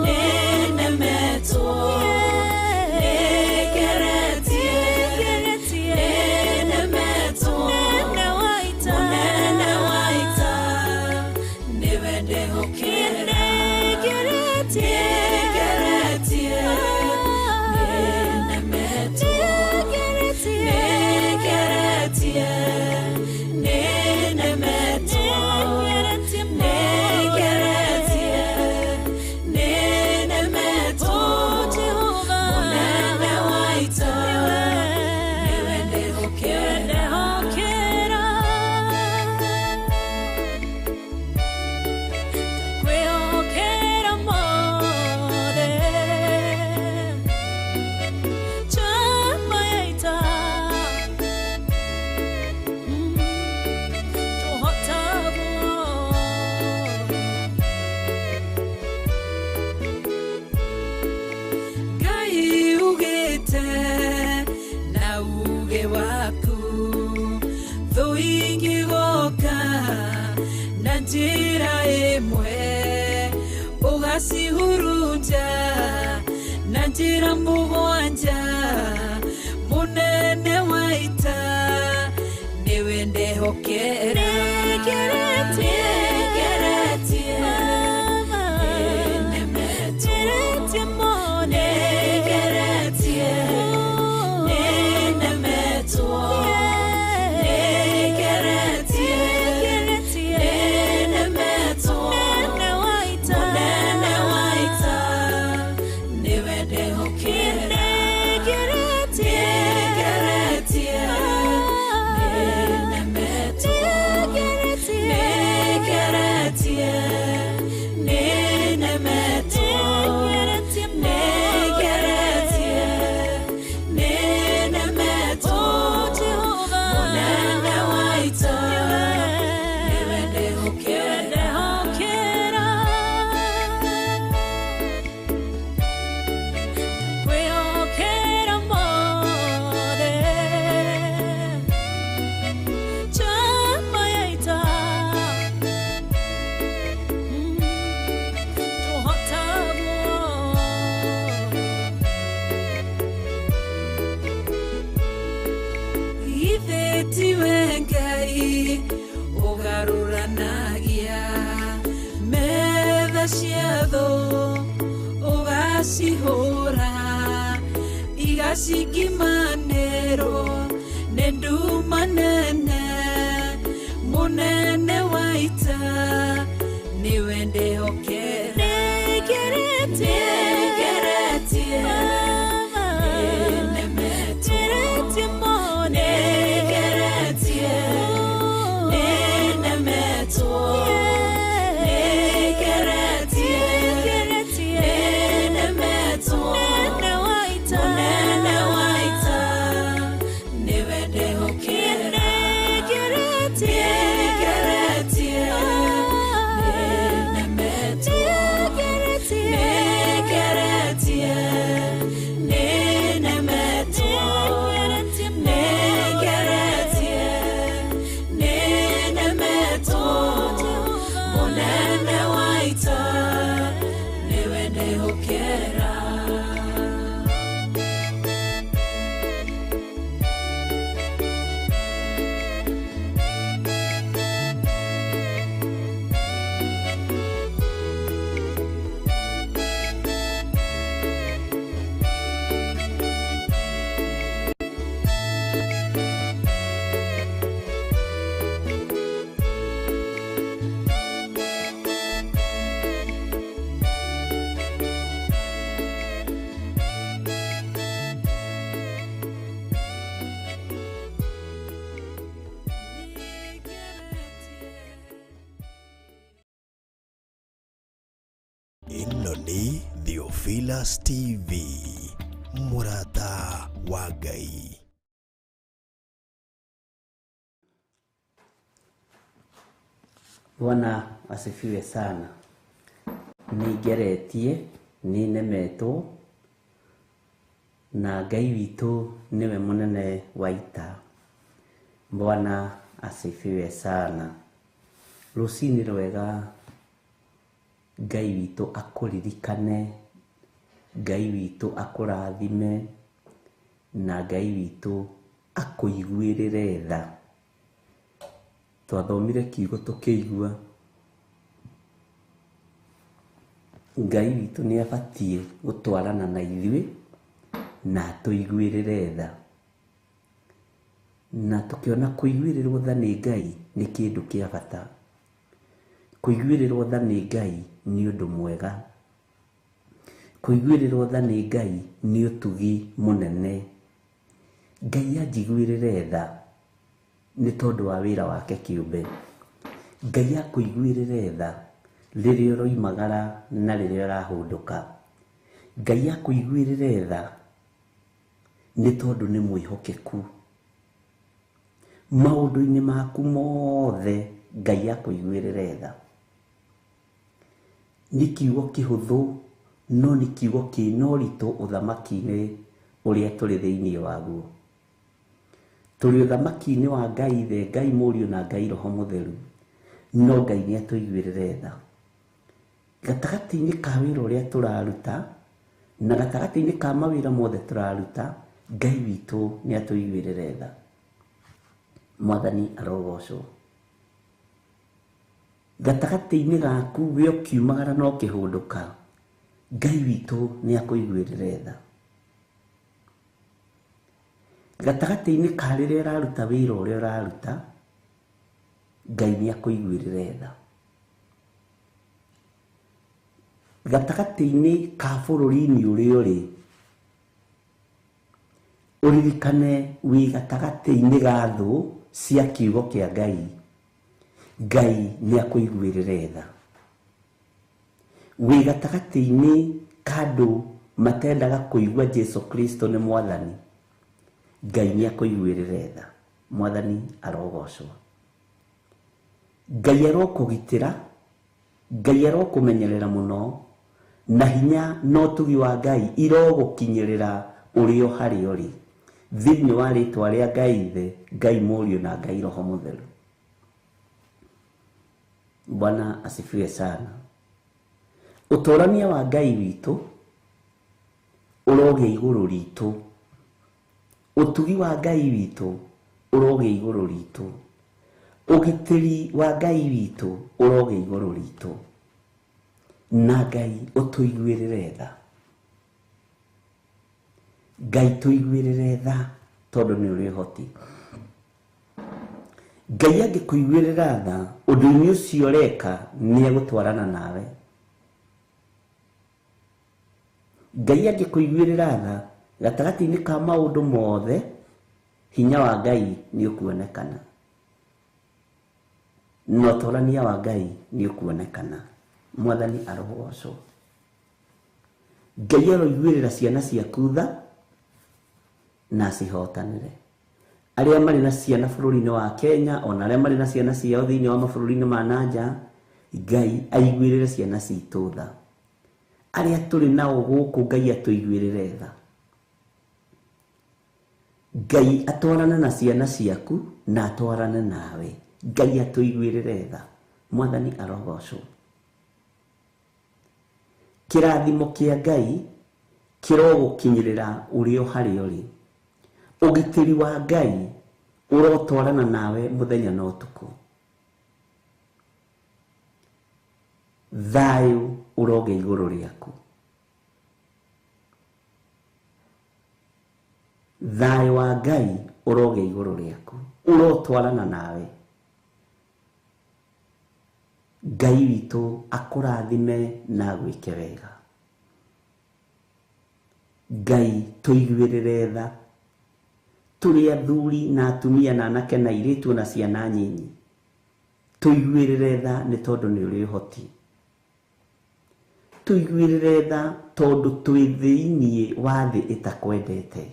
nĩnemetwo. Nĩngeretie, Wĩtĩte na uge waku thũ ingĩgoka na njĩra ĩmwe ũgacihurunja na njĩra mũgwanja mũnene wa ita nĩwe ndehokera. Nĩngeretie, nĩnemetwo, nĩngeretie, nĩnemetwo, nĩngeretie, nĩnemetwo, mũnene wa ita nĩwe ndehokera. Nĩngeretie, nĩnemetwo, nĩngeretie, nĩnemetwo, nĩngeretie, nĩnemetwo, mũnene wa ita nĩwe ndehokera. Kwĩhokera mothe chama ya ita tũhotagwo. Ithe tiwe Ngai ũgarũranagia metha cia thũ ũgacihũra igacingimanĩrwo nĩ nduma nene mũnene wa ita nĩwe ndehokera. Nĩngeretie, nĩnemetwo, nĩngeretie, nĩnemetwo, nĩngeretie, nĩnemetwo, mũnene wa ita nĩwe ndehokera. Nĩngeretie, nĩnemetwo, nĩngeretie, nĩnemetwo, nĩngeretie, nĩnemetwo, mũnene wa ita nĩwe ndehokera. Ĩno nĩ Theophilus TV, mũrata wa Ngai. Bwana asifiwe sana. Nĩngeretie, nĩnemetwo, na Ngai witũ nĩwe mũnene wa ita. Bwana asifiwe sana. Rũcinĩ rwega Ngai witũ akũririkane, Ngai witũ akũrathime, na Ngai witũ akũiguĩrĩre tha. Twathomire kiugo tũkĩigua Ngai witũ nĩ abatiĩ gũtwarana na ithuĩ na atũiguĩrĩre tha. Na tũkĩona kũiguĩrĩrwo tha nĩ Ngai nĩ kĩndũ kĩa bata. Kũiguĩrĩrwo tha nĩ Ngai nĩ ũndũ mwega. Kũiguĩrĩrwo tha nĩ Ngai nĩ ũtugi mũnene. Ngai anjiguĩrĩre tha nĩ tondũ wa wĩra wake kĩũmbe. Ngai akũiguĩrĩre tha rĩrĩa ũroimagara na rĩrĩa ũrahũndũka. Ngai akũiguĩrĩre tha nĩ tondũ nĩ mwĩhokeku. Maũndũ-inĩ maku mothe Ngai akũiguĩrĩre tha. Nĩ kiugo kĩhũthũ no nĩ kiugo kĩna ũritũ ũthamaki-inĩ Ũrĩa tũrĩ thĩinĩ waguo. Tũrĩ ũthamaki-inĩ wa Ngai Ithe, Ngai Mũriũ na Ngai Roho Mũtheru. No Ngai nĩ atũiguĩrĩre tha. Gatagatĩ-inĩ ka wĩra ũrĩa tũraruta na gatagatĩ-inĩ ka mawĩra mothe tũraruta, Ngai witũ nĩ atũiguĩrĩre tha. Mwathani arogocwo. Gatagatĩ-inĩ gaku we ũkiumagara na ũkĩhũndũka, Ngai witũ nĩ akũiguĩrĩre tha. Gatagatĩ-inĩ ka rĩrĩa ũraruta wĩra ũrĩa ũraruta, Ngai nĩ akũiguĩrĩre tha. Gatagatĩ-inĩ ka bũrũri-inĩ ũrĩa ũrĩ, ũririkane wĩ gatagatĩ-inĩ ga thũ cia kiugo kĩa Ngai. Ngai nĩ akũiguĩrĩre tha. Wĩ gatagatĩ-inĩ ka andũ matendaga kũigua Jesu Kristo nĩ Mwathani, Ngai nĩ akũiguĩrĩre tha. Mwathani arogocwo. Ngai arokũgitĩra, Ngai arokũmenyerera mũno, na hinya na ũtugi wa Ngai irogũkinyĩrĩra ũrĩ o harĩa ũrĩ. Thĩinĩ wa rĩtwa rĩa Ngai Ithe, Ngai Mũriũ na Ngai Roho Mũtheru. Bwana asifiwe sana. Ũtũrania wa Ngai witũ ũrogĩa igũrũ ritũ. Ũtugi wa Ngai witũ ũrogĩa igũrũ ritũ. Ũgitĩri wa Ngai witũ ũrogĩa igũrũ ritũ. Na Ngai ũtũiguĩrĩre tha. Ngai tũiguĩrĩre tha tondũ nĩ ũrĩ ũhoti. Ngai angĩkũiguĩrĩra tha, ũndũ-inĩ ũcio ũreka nĩ egũtwarana nawe. Ngai angĩkũiguĩrĩra tha, gatagatĩ-inĩ ka maũndũ mothe, hinya wa Ngai nĩ ũkuonekana. Na ũtũrania wa Ngai nĩ ũkuonekana. Mwathani arogocwo. Ngai aroiguĩrĩra ciana ciaku tha na acihotanĩre. Arĩa marĩ na ciana bũrũri-inĩ wa Kenya, ona arĩa marĩ na ciana ciao thĩinĩ wa mabũrũri-inĩ ma nanja, Ngai aiguĩrĩre ciana citũ tha. Arĩa tũrĩ nao gũkũ, Ngai atũiguĩrĩre tha. Ngai atwarane na ciana ciaku na atwarane nawe. Ngai atũiguĩrĩre tha. Mwathani arogocwo. Kĩrathimo kĩa Ngai kĩrogũkinyĩrĩra ũrĩ o harĩa ũrĩ. Ũgitĩri wa Ngai ũrotwarana nawe mũthenya na ũtukũ. Thayũ ũrogĩa igũrũ rĩaku. Thayũ wa Ngai ũrogĩa igũrũ rĩaku. Ũrotwarana nawe. Ngai witũ akũrathime na agwĩke wega. Ngai tũiguĩrĩre tha. Tũrĩ athuri na atumia na anake na airĩtu na ciana nyinyi. Tũiguĩrĩre tha nĩ tondũ nĩ ũrĩ ũhoti. Tũiguĩrĩre tha tondũ twĩ thĩinĩ wa thĩ ĩtakwendete.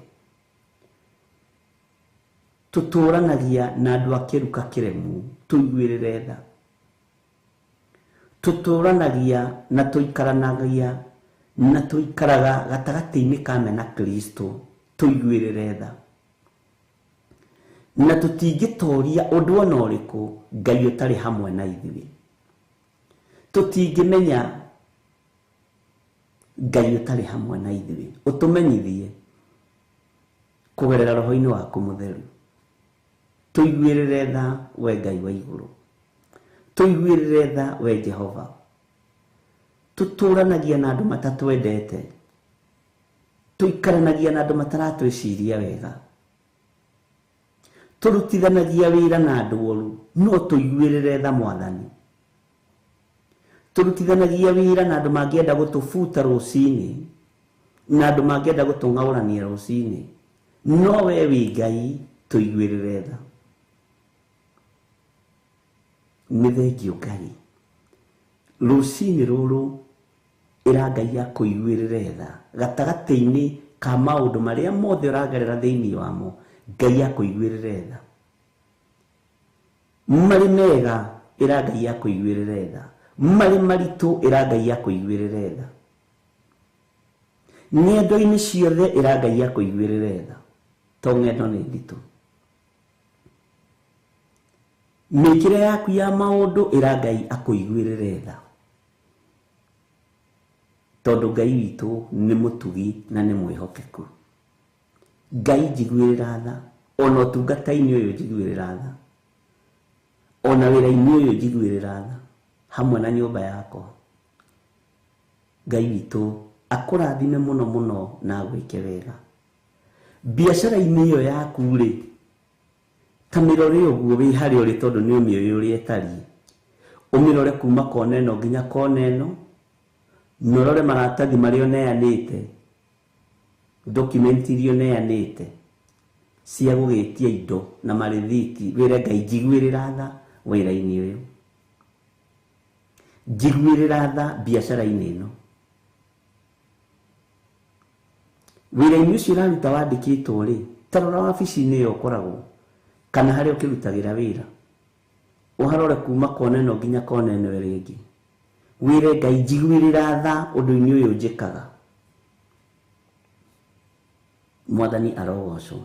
Tũtũranagia na andũ a kĩruka kĩremu. Tũiguĩrĩre tha. Tũtũranagia na tũikaranagia na tũikaraga gatagatĩ-inĩ ka mena Kristo. Tũiguĩrĩre tha. Na tũtingĩtoria ũndũ ona ũrĩkũ Ngai ũtarĩ hamwe na ithuĩ. Tũtingĩmenya Ngai ũtarĩ hamwe na ithuĩ. Ũtũmenyithie kũgerera roho-inĩ waku mũtheru. Tũiguĩrĩre tha we Ngai wa igũrũ. Tũiguĩrĩre tha we Jehova. Tũtũranagia na andũ matatwendete. Tũikaranagia na andũ mataratwĩciria wega. Tũrutithanagia wĩra na andũ oru, no tũiguĩrĩre tha Mwathani. Tũrutithanagia wĩra na andũ mangĩenda gũtũbuta rũcinĩ, na andũ mangĩenda gũtũng'aũrania rũcinĩ, no we wĩ Ngai, tũiguĩrĩre tha. Nĩ thengio Ngai. Rũcinĩ rũrũ ĩra Ngai akũiguĩrĩre tha gatagatĩ-inĩ ka maũndũ marĩa mothe ũragerera thĩinĩ wamo. Ngai akũiguĩrĩre tha. Marĩ mega ĩra Ngai akũiguĩrĩre tha. Marĩ maritũ ĩra Ngai akũiguĩrĩre tha. Ng'endo-inĩ ciothe ĩra Ngai akũiguĩrĩre tha, to ng'endo nĩ nditũ. Mĩkĩre yaku ya maũndũ ĩra Ngai akũiguĩrĩre tha, tondũ Ngai witũ nĩ mũtugi na nĩ mwĩhokeku. Ngai njiguĩrĩra tha, ona ũtungata-inĩ ũyũ njiguĩrĩra tha, ona wĩra-inĩ ũyũ njiguĩrĩra tha, hamwe na nyũmba yakwa. Ngai witũ akũrathime mũno mũno na agwĩke wega. Biacara-inĩ ĩyo yaku rĩ, ta mĩrore ũguo wĩ harĩa ũrĩ, tondũ nĩ ũmĩũĩ ũrĩa ĩtariĩ. Ũmĩrore kuma kona ĩno nginya kona ĩno, na ũrore maratathi marĩa ũneanĩte, document iria ũneanĩte cia gũgĩtia indo na marĩthiti, wĩre Ngai njiguĩrĩra tha wĩra-inĩ ũyũ, njiguĩrĩra tha biacara-inĩ ĩno. Wĩra-inĩ ũcio ũraruta wandĩkĩtwo rĩ, ta rora wabici-inĩ ĩyo ũkoragwo kana harĩa ũkĩrutagĩra wĩra, ũharore kuma kona ĩno nginya kona ĩno ĩrĩa ĩngĩ, wĩre Ngai njiguĩrĩra tha ũndũ-inĩ ũyũ njĩkaga. Mwathani arogocwo.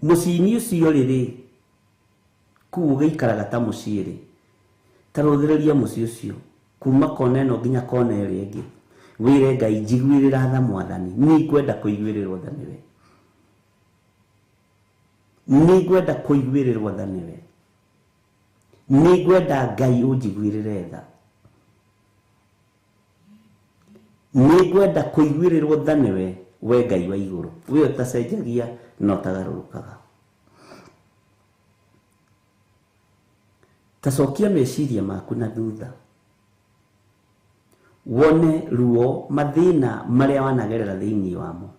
Mũciĩ-inĩ ũcio rĩ, kũu ũgĩikaraga ta mũciĩ rĩ, ta rũthĩrĩria mũciĩ ũcio kuma kona ĩno nginya kona ĩrĩa ĩngĩ, wĩre Ngai njiguĩrĩra tha Mwathani, nĩngwenda kũiguĩrĩrwo tha nĩwe, nĩngwenda kũiguĩrĩrwo tha nĩwe, nĩngwenda Ngai ũnjiguĩrĩre tha, nĩngwenda kũiguĩrĩrwo tha nĩwe, we Ngai wa igũrũ, we ũtacenjagia na ũtagarũrũkaga. Ta cokia meciria maku na thutha, wone ruo mathĩna marĩa wanagerera thĩinĩ wamo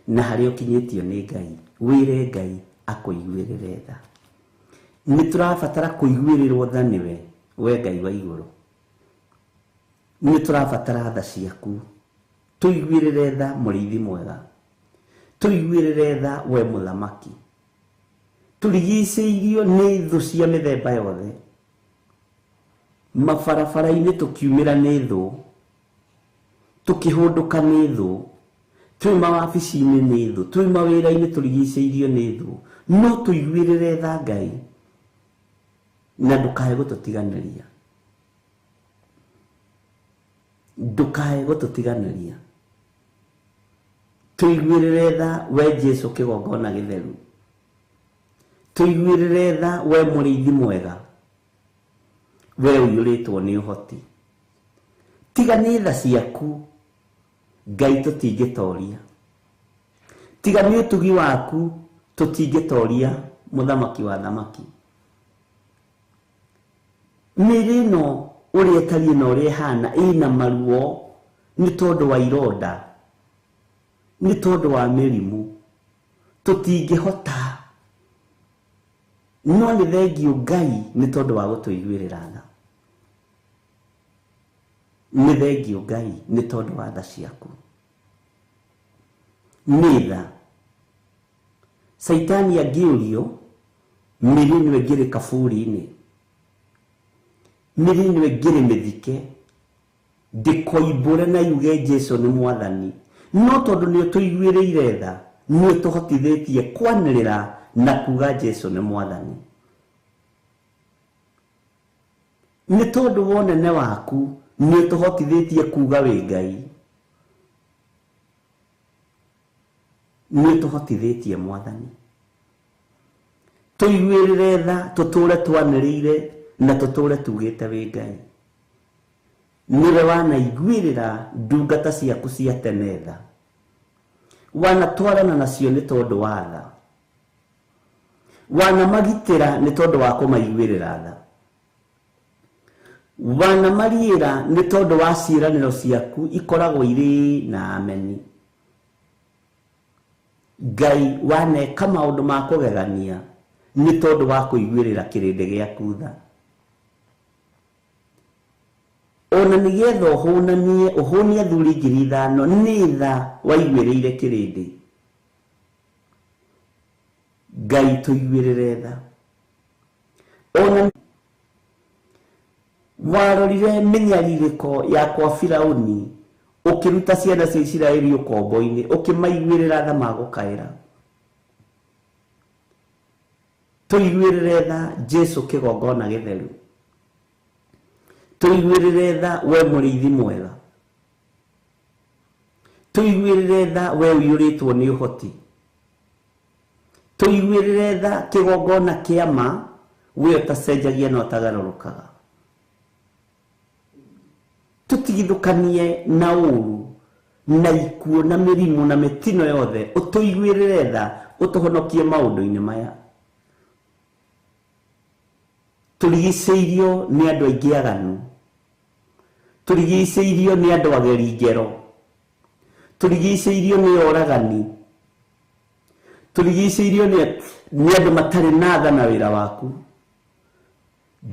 na harĩa ũkinyĩtio nĩ Ngai, wĩre Ngai akũiguĩrĩre tha. Nĩ tũrabatara kũiguĩrĩrwo tha nĩwe, we Ngai wa igũrũ. Nĩ tũrabatara tha ciaku, tũiguĩrĩre tha mũrĩithi mwega, tũiguĩrĩre tha we mũthamaki. Tũrigicĩirio nĩ thũ cia mĩthemba yothe, mabarabara-inĩ tũkiumĩra nĩ thũ, tũkĩhũndũka nĩ thũ, twĩ mawabici-inĩ nĩ thũ, twĩ mawĩra-inĩ tũrigicĩirio nĩ thũ, no tũiguĩrĩre tha Ngai na ndũkae gũtũtiganĩria, ndũkae gũtũtiganĩria. Tũiguĩrĩre tha we Jesũ kĩgongona gĩtheru, tũiguĩrĩre tha we mũrĩithi mwega, we ũiyũrĩtwo nĩ ũhoti. Tiga nĩ tha ciaku Ngai tũtingĩtoria, tiga nĩ ũtugi waku tũtingĩtoria, mũthamaki wa thamaki. Mĩĩrĩ ĩno ũrĩa ĩtariĩ na ũrĩa ĩhana ĩna maruo nĩ tondũ wa ironda, nĩ tondũ wa mĩrimũ, tũtingĩhota, no nĩ thengiũ Ngai nĩ tondũ wa gũtũiguĩrĩra tha. Nĩ thengiũ Ngai nĩ tondũ wa tha ciaku. Nĩ tha. Caitani angĩũrio, mĩĩrĩ ĩno ĩngĩrĩ kaburi-inĩ, mĩĩrĩ ĩno ĩngĩrĩ mĩthike, ndĩkoimbũre na yuge Jesũ nĩ Mwathani, no tondũ nĩ ũtũiguĩrĩire tha, nĩ ũtũhotithĩtie kwanĩrĩra na kuga Jesũ nĩ Mwathani. Nĩ tondũ wa ũnene waku nĩ ũtũhotithĩtie kuga wĩ Ngai, nĩ ũtũhotithĩtie Mwathani. Tũiguĩrĩre tha, tũtũre twanĩrĩire na tũtũre tugĩte wĩ Ngai. Nĩwe wanaiguĩrĩra ndungata ciaku cia tene tha, wanatwarana nacio nĩ tondũ wa tha, wanamagitĩra nĩ tondũ wa kũmaiguĩrĩra tha, wanamariĩra nĩ tondũ wa ciĩranĩro ciaku ikoragwo irĩ na ameni. Ngai waneka maũndũ ma kũgegania nĩ tondũ wa kũiguĩrĩra kĩrĩndĩ gĩaku tha. Ona nĩgetha ũhũnanie, ũhũnie athuri 5,000 nĩ tha waiguĩrĩire kĩrĩndĩ. Ngai tũiguĩrĩre tha. Ona warorire mĩnyarirĩko ya kwa Firaũni Ũkĩruta ciana cia Isiraeli ũkombo-inĩ, ũkĩmaiguĩrĩra tha magũkaĩra. Tũiguĩrĩre tha Jesu kĩgongona gĩtheru. Tũiguĩrĩre tha we mũrĩithi mwega. Tũiguĩrĩre tha we ũiyũrĩtwo nĩ ũhoti. Tũiguĩrĩre tha kĩgongona kĩa ma, we ũtacenjagia na ũtagarũrũkaga. Tũtigithũkanie na ũru na ikuũ na mĩrimũ na mĩtino yothe, ũtũiguĩrĩre tha, ũtũhonokie maũndũ-inĩ maya. Tũrigicĩirio nĩ andũ aingĩ aganu, tũrigicĩirio nĩ andũ ageri ngero, tũrigicĩirio nĩ oragani, tũrigicĩirio nĩ andũ matarĩ na tha na wĩra waku.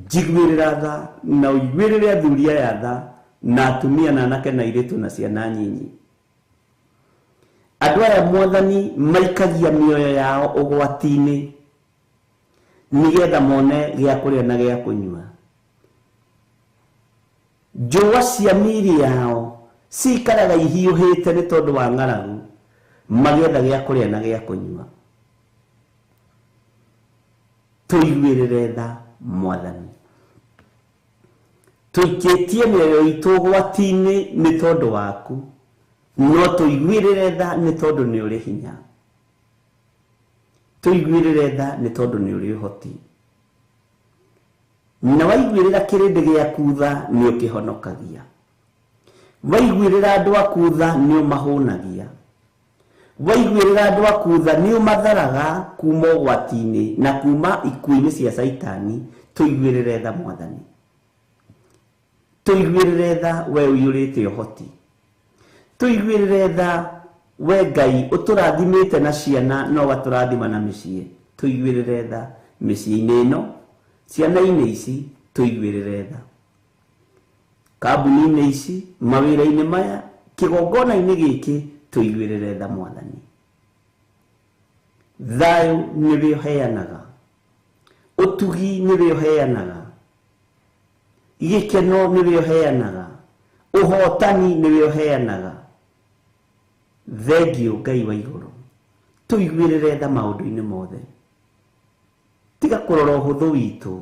Njiguĩrĩra tha na ũiguĩrĩre athuri aya tha na atumia na anake na airĩtu na ciana nyinyi. Andũ aya Mwathani maikagia mĩoyo yao ũgwati-inĩ nĩgetha mone gĩa kũrĩa na gĩa kũnyua. Njũa cia mĩĩrĩ yao cikaraga ihiũhĩte nĩ tondũ wa ng'aragu, magĩetha gĩa kũrĩa na gĩa kũnyua. Tũiguĩrĩre tha Mwathani. Tũikĩtie mĩoyo itũ ũgwati-inĩ nĩ tondũ waku, no tũiguĩrĩre tha nĩ tondũ nĩ ũrĩ hinya. Tũiguĩrĩre tha nĩ tondũ nĩ ũrĩ ũhoti. Na waiguĩrĩra kĩrĩndĩ gĩaku tha nĩ ũkĩhonokagia. Waiguĩrĩra andũ aku tha nĩ ũmahũnagia. Waiguĩrĩra andũ aku tha nĩ ũmatharaga kuma ũgwati-inĩ na kuma ikuũ-inĩ cia Caitani. Tũiguĩrĩre tha Mwathani. Tũiguĩrĩre tha we ũiyũrĩte ũhoti. Tũiguĩrĩre tha we Ngai ũtũrathimĩte na ciana no ũgatũrathima na mĩciĩ. Tũiguĩrĩre tha mĩciĩ-inĩ ĩno, ciana-inĩ ici, tũiguĩrĩre tha. Kambuni-inĩ ici, mawĩra-inĩ maya, kĩgongona-inĩ gĩkĩ, tũiguĩrĩre tha Mwathani. Thayũ nĩwe ũheanaga, ũtugi nĩwe ũheanaga, gĩkeno nĩwe ũheanaga, ũhotani nĩwe ũheanaga. Thengiũ Ngai wa igũrũ, tũiguĩrĩre tha maũndũ-inĩ mothe. Tiga kũrora ũhũthũ witũ,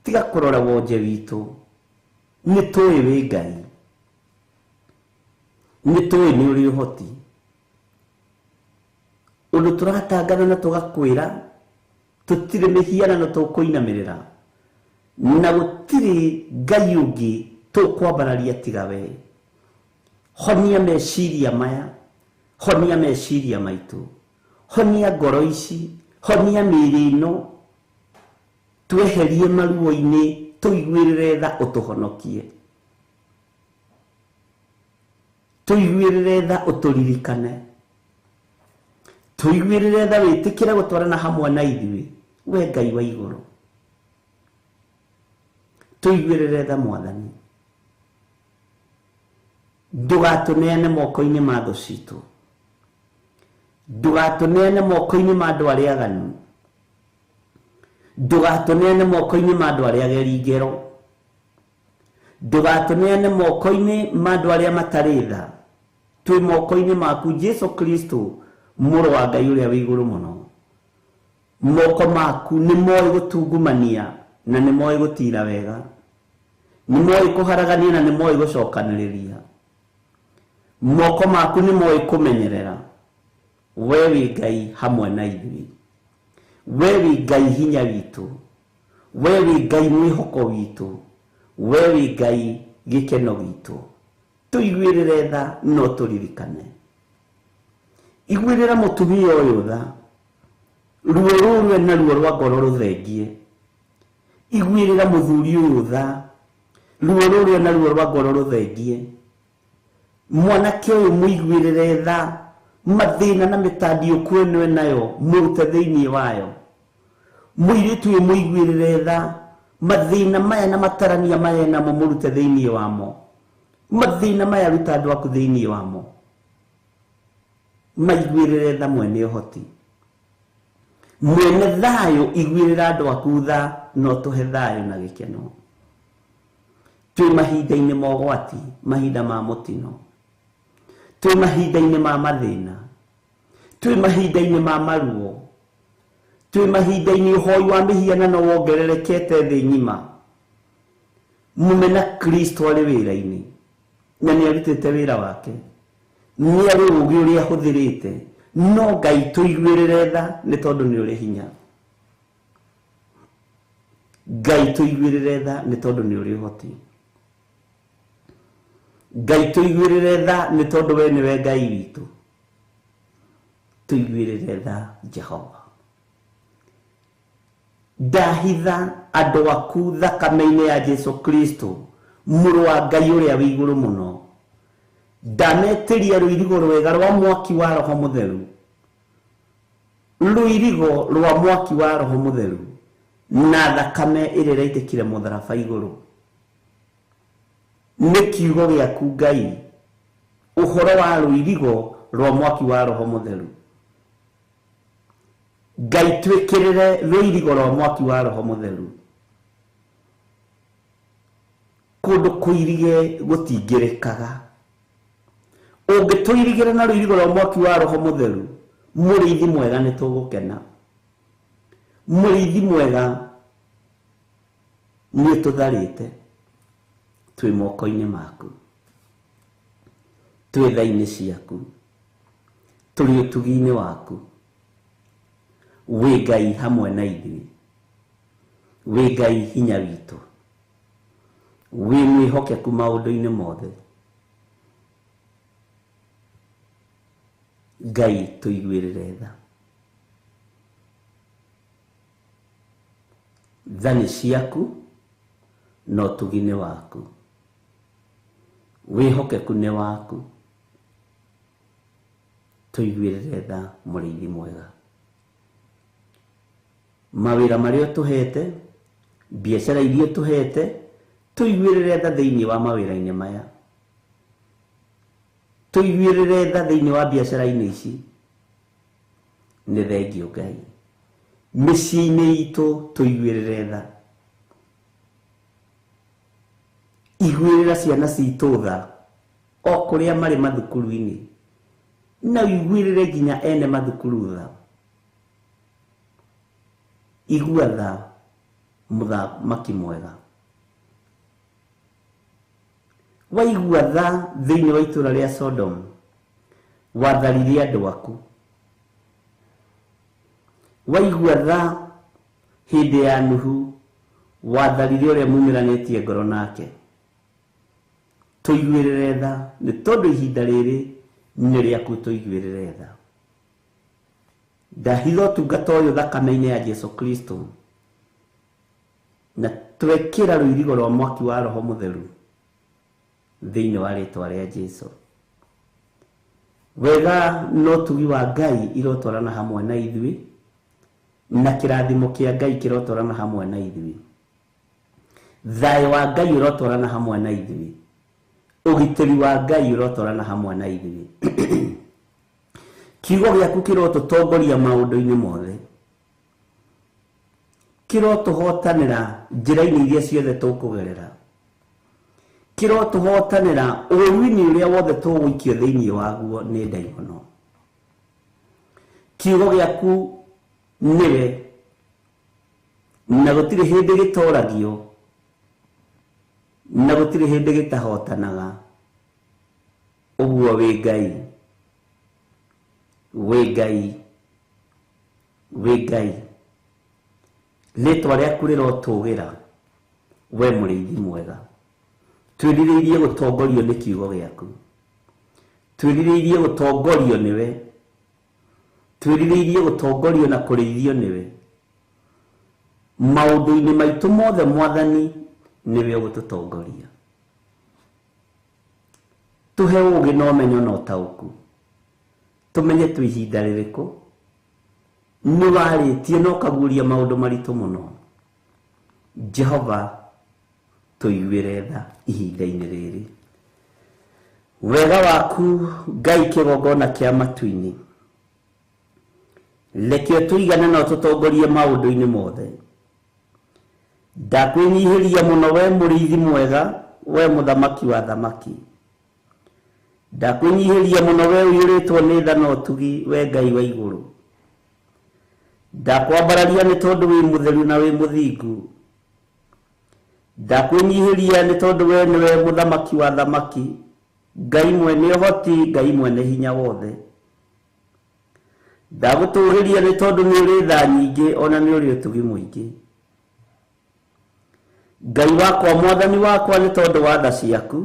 tiga kũrora wonje witũ. Nĩ tũĩ wĩ Ngai, nĩ tũĩ nĩ ũrĩ ũhoti. Ũndũ tũratangana na tũgakwĩra tũtirĩ mĩhianano tũkũinamĩrĩra, na gũtirĩ Ngai ũngĩ tũkwambararia tiga we. Honia meciria maya, honia meciria maitũ, honia ngoro ici, honia mĩĩrĩ ĩno, tweherie maruo-inĩ, tũiguĩrĩre tha ũtũhonokie. Tũiguĩrĩre tha ũtũririkane. Tũiguĩrĩre tha wĩtĩkĩre gũtwarana hamwe na ithuĩ, we Ngai wa igũrũ. Tũiguĩrĩre tha Mwathani. Ndũgatũneane moko-inĩ ma thũ citũ. Ndũgatũneane moko-inĩ ma andũ arĩa aganu. Ndũgatũneane moko-inĩ ma andũ arĩa ageri ngero. Ndũgatũneane moko-inĩ ma andũ arĩa matarĩ tha. Twĩ moko-inĩ maku Jesu Kristo, mũrũ wa Ngai ũrĩa wĩ igũrũ mũno. Moko maku nĩ moĩ gũtungumania na nĩ moĩ gũtira wega, nĩ moĩ kũharagania na nĩ moĩ gũcokanĩrĩria. Moko maku nĩ moĩ kũmenyerera. We wĩ Ngai hamwe na ithuĩ. We wĩ Ngai hinya witũ. We wĩ Ngai mwĩhoko witũ. We wĩ Ngai gĩkeno gitũ. Tũiguĩrĩre tha no tũririkane. Iguĩrĩra mũtumia ũyũ tha, ruo rũrũ ena ruo rwa ngoro rũthengie. Iguĩrĩra mũthuri ũyũ tha, ruo rũrũ ena ruo rwa ngoro rũthengie. Mwanake ũyũ mũiguĩrĩre tha, mathĩna na mĩtandiũku ĩno enayo mũrute thĩinĩ wayo. Mũirĩtu ũyũ mũiguĩrĩre tha, mathĩna maya na matarania maya namo mũrute thĩinĩ wamo. Mathĩna maya ruta andũ aku thĩinĩ wamo. Maiguĩrĩre tha mwene ũhoti. Mwene thayũ, iguĩrĩra andũ aku tha, no tũhe thayũ na gĩkeno. Twĩ mahinda-inĩ ma ũgwati, mahinda ma mũtino. Twĩ mahinda-inĩ ma mathĩna, twĩ mahinda-inĩ ma maruo, twĩ mahinda-inĩ ũhoi wa mĩhianano wongererekete thĩ ng'ima. Mũmena Kristo arĩ wĩra-inĩ na nĩ arutĩte wĩra wake, nĩ arĩ ũũgĩ ũrĩa ahũthĩrĩte, no Ngai tũiguĩrĩre tha nĩ tondũ nĩ ũrĩ hinya. Ngai tũiguĩrĩre tha nĩ tondũ nĩ ũrĩ ũhoti. Ngai tũiguĩrĩre tha nĩ tondũ we nĩwe Ngai witũ. Tũiguĩrĩre tha Jehova. Ndahitha andũ aku thakame-inĩ ya Jesu Kristo, mũrũ wa Ngai ũrĩa wĩ igũrũ mũno. Ndametĩria rũirigo rwega rwa mwaki wa Roho Mũtheru, rũirigo rwa mwaki wa Roho Mũtheru na thakame ĩrĩa ĩraitĩkire mũtharaba igũrũ. Nĩ kiugo gĩaku Ngai, ũhoro wa rũirigo rwa mwaki wa Roho Mũtheru. Ngai twĩkĩrĩre rũirigo rwa mwaki wa Roho Mũtheru. Kũndũ kũirige gũtingĩrĩkaga. Ũngĩtũirigĩra na rũirigo rwa mwaki wa Roho Mũtheru, mũrĩithi mwega nĩ tũgũkena. Mũrĩithi mwega nĩ tũtharĩte, twĩ moko-inĩ maku, twĩ tha-inĩ ciaku, tũrĩ ũtugi-inĩ waku. Wĩ Ngai hamwe na ithuĩ, wĩ Ngai hinya witũ, wĩ mwĩhokeku maũndũ-inĩ mothe. Ngai tũiguĩrĩre tha. Tha nĩ ciaku na ũtugi nĩ waku, wĩhokeku nĩ waku. Tũiguĩrĩre tha mũrĩithi mwega. Mawĩra marĩa ũtũhete, biacara iria ũtũhete, tũiguĩrĩre tha thĩinĩ wa mawĩra-inĩ maya. Tũiguĩrĩre tha thĩinĩ wa biacara-inĩ ici. Nĩ thengio Ngai. Mĩciĩ-inĩ itũ tũiguĩrĩre tha. Iguĩrĩra ciana citũ tha o kũrĩa marĩ mathukuru-inĩ, na ũiguĩrĩre nginya ene mathukuru tha. Igua tha mũthamaki mwega. Waigua tha thĩinĩ wa itũũra rĩa Sodom, watharirie andũ aku. Waigua tha hĩndĩ ya Nuhu, watharirie ũrĩa mumĩranĩtie ngoro nake. Tũiguĩrĩre tha nĩ tondũ ihinda rĩrĩ nĩ rĩaku, tũiguĩrĩre tha. Ndahitha ũtungata ũyũ thakame-inĩ ya Jesu Kristo, na twekĩra rũirigo rwa mwaki wa Roho Mũtheru thĩinĩ wa rĩtwa rĩa Jesu. Wega na ũtugi wa Ngai irotwarana hamwe na ithuĩ, na kĩrathimo kĩa Ngai kĩrotwarana hamwe na ithuĩ. Thayũ wa Ngai ũrotwarana hamwe na ithuĩ. Ũgitĩri wa Ngai ũrotwarana hamwe na ithuĩ. Kiugo gĩaku kĩrotũtongoria maũndũ-inĩ mothe, kĩrotũhotanĩra njĩra-inĩ iria ciothe tũkũgerera, kĩrotũhotanĩra ũũru-inĩ ũrĩa wothe tũgũikio thĩinĩ waguo nĩ ndaimono. Kiugo gĩaku nĩwe, na gũtirĩ hĩndĩ gĩtoragio, na gũtirĩ hĩndĩ gĩtahotanaga. Ũguo wĩ Ngai, wĩ Ngai, wĩ Ngai. Rĩtwa rĩaku rĩrotũgĩra, we mũrĩithi mwega. Twĩrirĩirie gũtongorio nĩ kiugo gĩaku, twĩrirĩirie gũtongorio nĩwe, twĩrirĩirie gũtongorio na kũrĩithio nĩwe. Maũndũ-inĩ maitũ mothe Mwathani nĩwe ũgũtũtongoria. Tũhe ũũgĩ na ũmenyo na ũtaũku, tũmenye twĩ ihinda rĩrĩkũ. Nĩ warĩtie na ũkaguũria maũndũ maritũ mũno. Jehova tũiguĩre tha ihinda-inĩ rĩrĩ. Wega waku Ngai kĩgongona kĩa matu-inĩ, reke ũtũigane na ũtũtongorie maũndũ-inĩ mothe. Ndakwĩnyihĩria mũno we mũrĩithi mwega, we mũthamaki wa thamaki. Ndakwĩnyihĩria mũno we ũiyũrĩtwo nĩ tha na ũtugi, we Ngai wa igũrũ. Ndakwambararia nĩ tondũ wĩ mũtheru na wĩ mũthingu. Ndakwĩnyihĩria nĩ tondũ we nĩwe mũthamaki wa thamaki, Ngai mwene ũhoti, Ngai mwene hinya wothe. Ndagũtũũgĩria nĩ tondũ nĩ ũrĩ tha nyingĩ ona nĩ ũrĩ ũtugi mũingĩ. Ngai wakwa, mwathani wakwa, nĩ tondũ wa tha ciaku,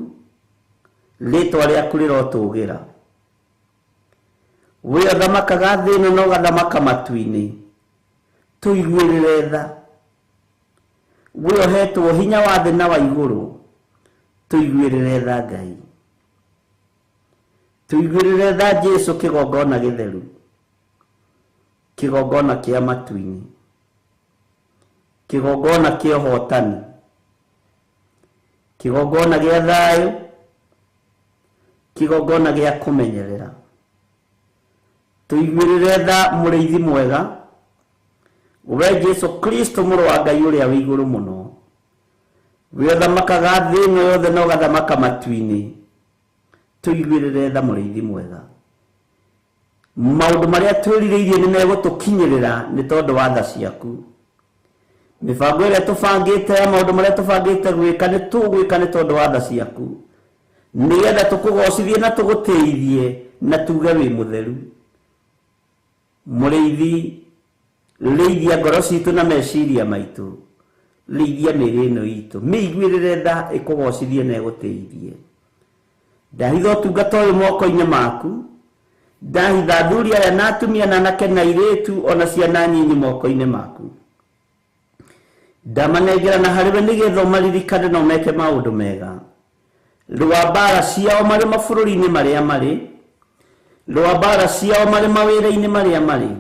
rĩtwa rĩaku rĩrotũgĩra. We ũthamakaga thĩ ĩno na ũgathamaka matu-inĩ, tũiguĩrĩre tha. We ũhetwo hinya wa thĩ na wa igũrũ, tũiguĩrĩre tha Ngai. Tũiguĩrĩre tha Jesũ, kĩgongona gĩtheru, kĩgongona kĩa matu-inĩ, kĩgongona kĩa ũhotani, kĩgongona gĩa thayũ, kĩgongona gĩa kũmenyerera. Tũiguĩrĩre tha mũrĩithi mwega, we Jesũ Kristo mũrũ wa Ngai ũrĩa wĩ igũrũ mũno. We ũthamakaga thĩ ĩno yothe na ũgathamaka matu-inĩ, tũiguĩrĩre tha mũrĩithi mwega. Maũndũ marĩa twĩrirĩirie nĩ megũtũkinyĩrĩra nĩ tondũ wa tha ciaku. Mĩbango ĩrĩa tũbangĩte ya maũndũ marĩa tũbangĩte gwĩka nĩ tũgwĩka nĩ tondũ wa tha ciaku, nĩgetha tũkũgocithie na tũgũtĩithie na tuge wĩ mũtheru. Mũrĩithi, rĩithia ngoro citũ na meciria maitũ, rĩithia mĩĩrĩ ĩno itũ, mĩiguĩrĩre tha ĩkũgocithie na ĩgũtĩithie. Ndahitha ũtungata ũyũ moko-inĩ maku, ndahitha athuri aya na atumia na anake na airĩtu ona ciana nyinyi moko-inĩ maku. Ndamanengera na harĩwe nĩgetha ũmaririkane na ũmeke maũndũ mega. Rũa mbara ciao marĩ mabũrũri-inĩ marĩa marĩ, rũa mbara ciao marĩ mawĩra-inĩ marĩa marĩ,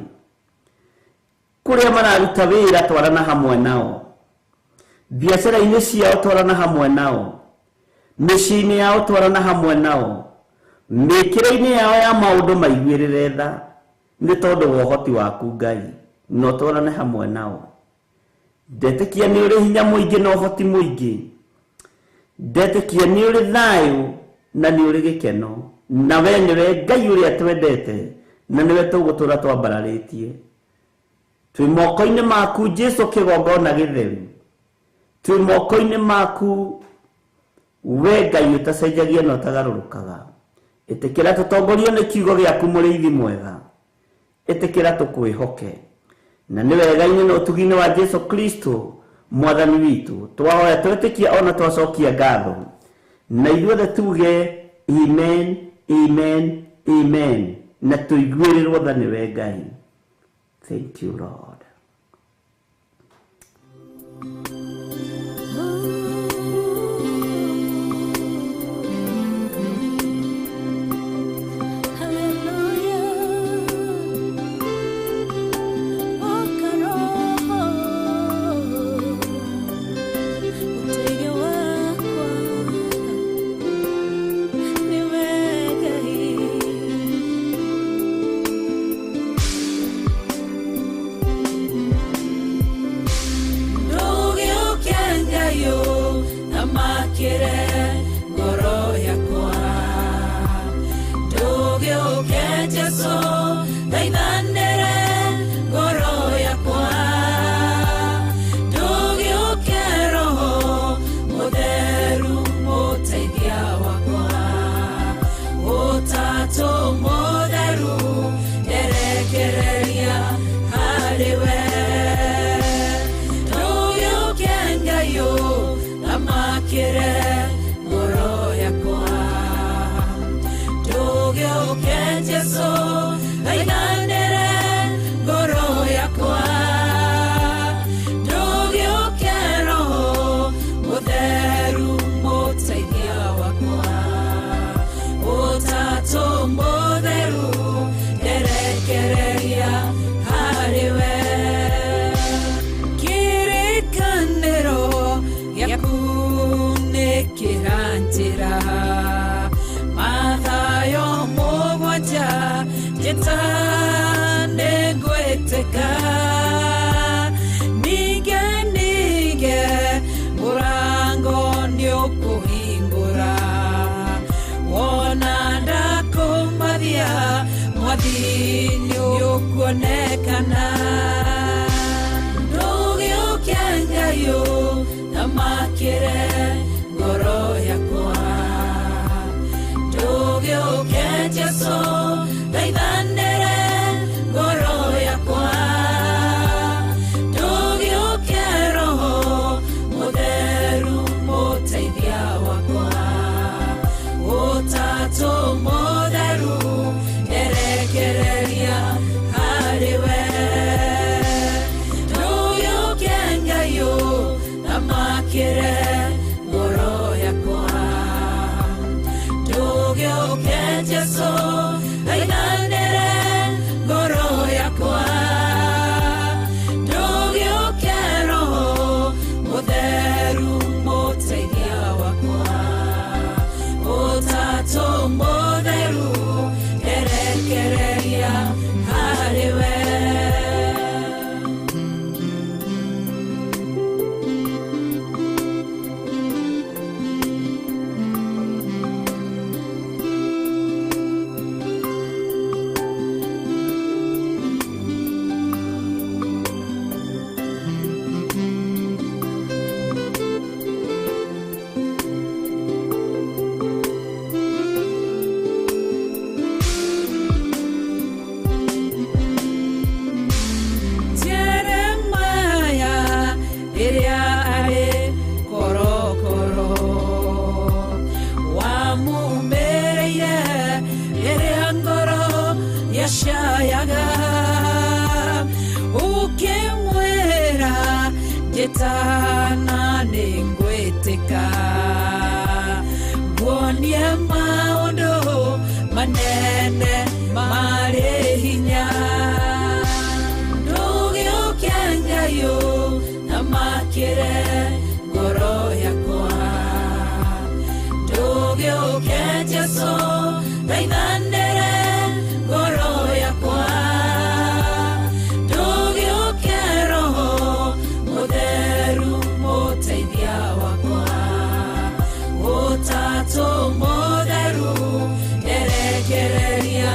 kũrĩa mararuta wĩra twarana hamwe nao, biacara-inĩ ciao twarana hamwe nao, mĩciĩ-inĩ yao twarana hamwe nao, mĩkĩre-inĩ yao ya maũndũ maiguĩrĩre tha nĩ tondũ wa ũhoti waku Ngai, na ũtwarane hamwe nao. Ndetĩkia nĩ ũrĩ hinya mũingĩ na ũhoti mũingĩ. Ndetĩkia nĩ ũrĩ thayũ na nĩ ũrĩ gĩkeno, na we nĩwe Ngai ũrĩa twendete na nĩwe tũgũtũra twambararĩtie. Twĩ moko-inĩ maku Jesũ kĩgongona gĩtheru, twĩ moko-inĩ maku we Ngai ũtacenjagia na ũtagarũrũkaga. Ĩtĩkĩra tũtongorio nĩ kiugo gĩaku mũrĩithi mwega, ĩtĩkĩra tũkwĩhoke, na nĩ wega-inĩ na ũtugi-inĩ wa Jesũ Kristo mwathani witũ twahoya twetĩkia ona twacokia ngatho, na ithuothe tuge amen, amen, amen, na tũiguĩrĩrwo tha nĩwe Ngai. Thank you Lord. Murango nĩ ũkũhingũra wona Hinya mwathi nĩũkuonekana. Ndũgĩũke Ngai ũthamakĩre ngoro yakwa. Ndũgĩũke Jesũ thaithanĩre ngoro yakwa. Ndũgĩũke Roho Mũtheru mũteithia wakwa. Ũtatũ Mũtheru erekereria harĩ we. Ndũgĩũke Ngai ũthamakĩre ngoro yakwa. Ndũgĩũke Jesũ thaithanĩre ngoro yakwa. Ndũgĩũke Roho Mũtheru mũteithia wakwa. Ũtatũ Mũtheru erekereria harĩ we. Jeremiah rĩrĩa arĩ korokoro wamumĩrĩire rĩrĩa ngoro yacayaga, ũkĩmwĩra njĩtana nĩngwĩtĩka, nguonie maũndũ manene marĩ hinya. Ndũgĩũke Ngai ũthamakĩre ngoro yakwa. Ndũgĩũke Jesũ thaithanĩre ngoro yakwa. Ndũgĩũke Roho Mũtheru mũteithia wakwa. Ũtatũ Mũtheru erekereria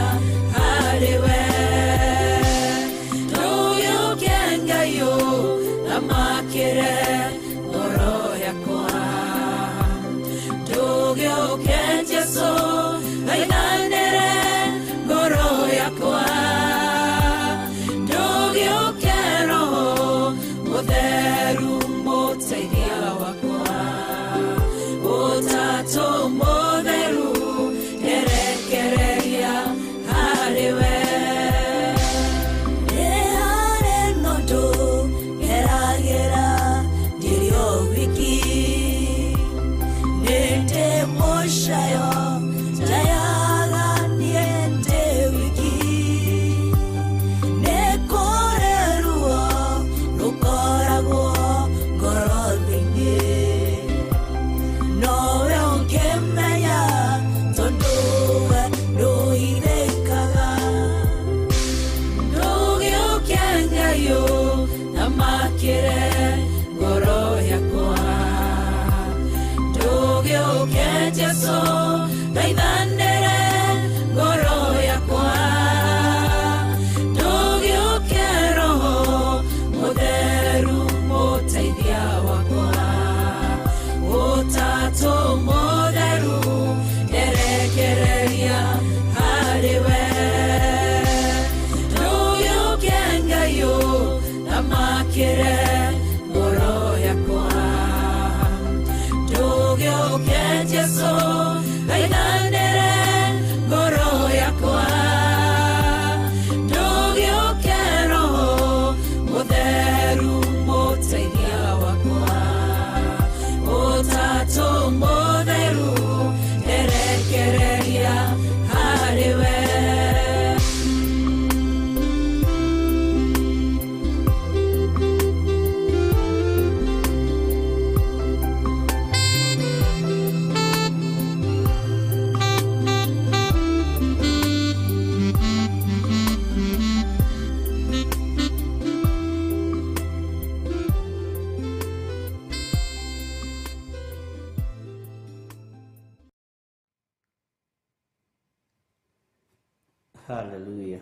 Hallelujah.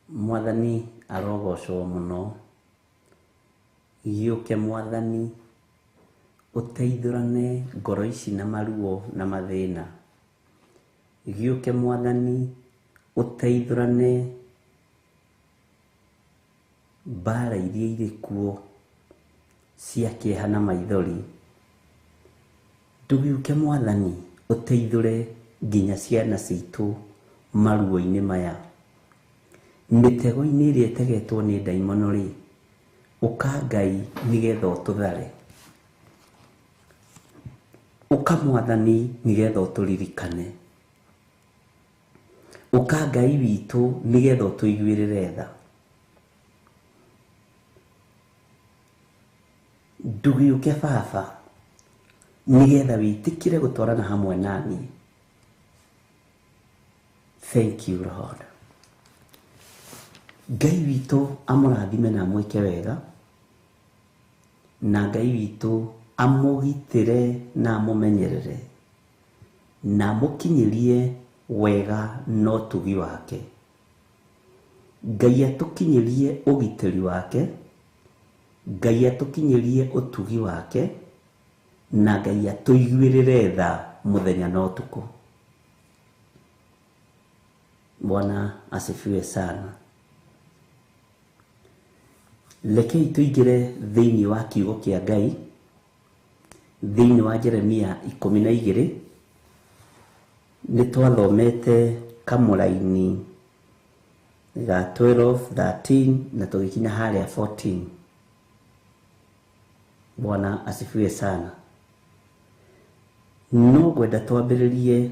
Mwathani arogocwo mũno. Gĩũke Mwathani ũteithũrane ngoro ici na maruo na mathĩna. Gĩũke Mwathani ũteithũrane mbara iria irĩ kuo cia kĩeha na maithori. Ndũgĩũke Mwathani ũteithũre nginya ciana citũ maruo-inĩ maya. Mĩtego-inĩ ĩrĩa ĩtegetwo nĩ ndaimono rĩ, ũka Ngai nĩgetha ũtũthare. Ũka Mwathani nĩgetha ũtũririkane. Ũka Ngai witũ nĩgetha ũtũiguĩrĩre tha. Ndũgĩũke Baba nĩgetha wĩtĩkĩre gũtwarana hamwe naniĩ. Thank you Lord. Ngai witũ amũrathime na amwĩke wega, na Ngai witũ amũgitĩre na amũmenyerere, na amũkinyĩrie wega na ũtugi wake. Ngai atũkinyĩrie ũgitĩri wake, Ngai atũkinyĩrie ũtugi wake, na Ngai atũiguĩrĩre tha mũthenya na ũtukũ. Bwana asifiwe sana. Rekei tũingĩre thĩinĩ wa kiugo kĩa Ngai, thĩinĩ wa Jeremia 12. Nĩ twathomete kamũraini ga 12, 13 na tũgĩkinya harĩa 14. Bwana asifiwe sana. No ngwenda twambĩrĩrie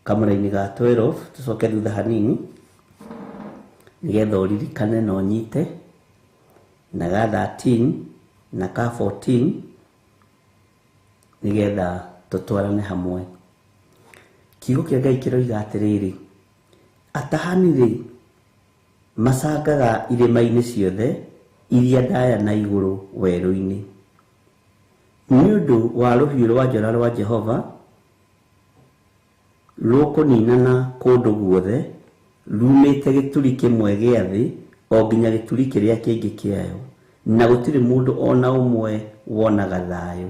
kamũraini ga 12, tũcoke thutha hanini nĩgetha ũririkane na ũnyite, na ga 13 na ka 14 nĩgetha tũtwarane hamwe. Kiugo kĩa Ngai kĩroiga atĩrĩrĩ, atahani rĩ macangaga irĩma-inĩ ciothe iria ndaya na igũrũ werũ-inĩ, nĩ ũndũ wa rũhiũ rwa njora rwa Jehova rũkũninana kũndũ guothe, rumĩte gĩturi kĩmwe gĩa thĩ o nginya gĩturi kĩrĩa kĩngĩ kĩayo, na gũtirĩ mũndũ ona ũmwe wonaga thayũ.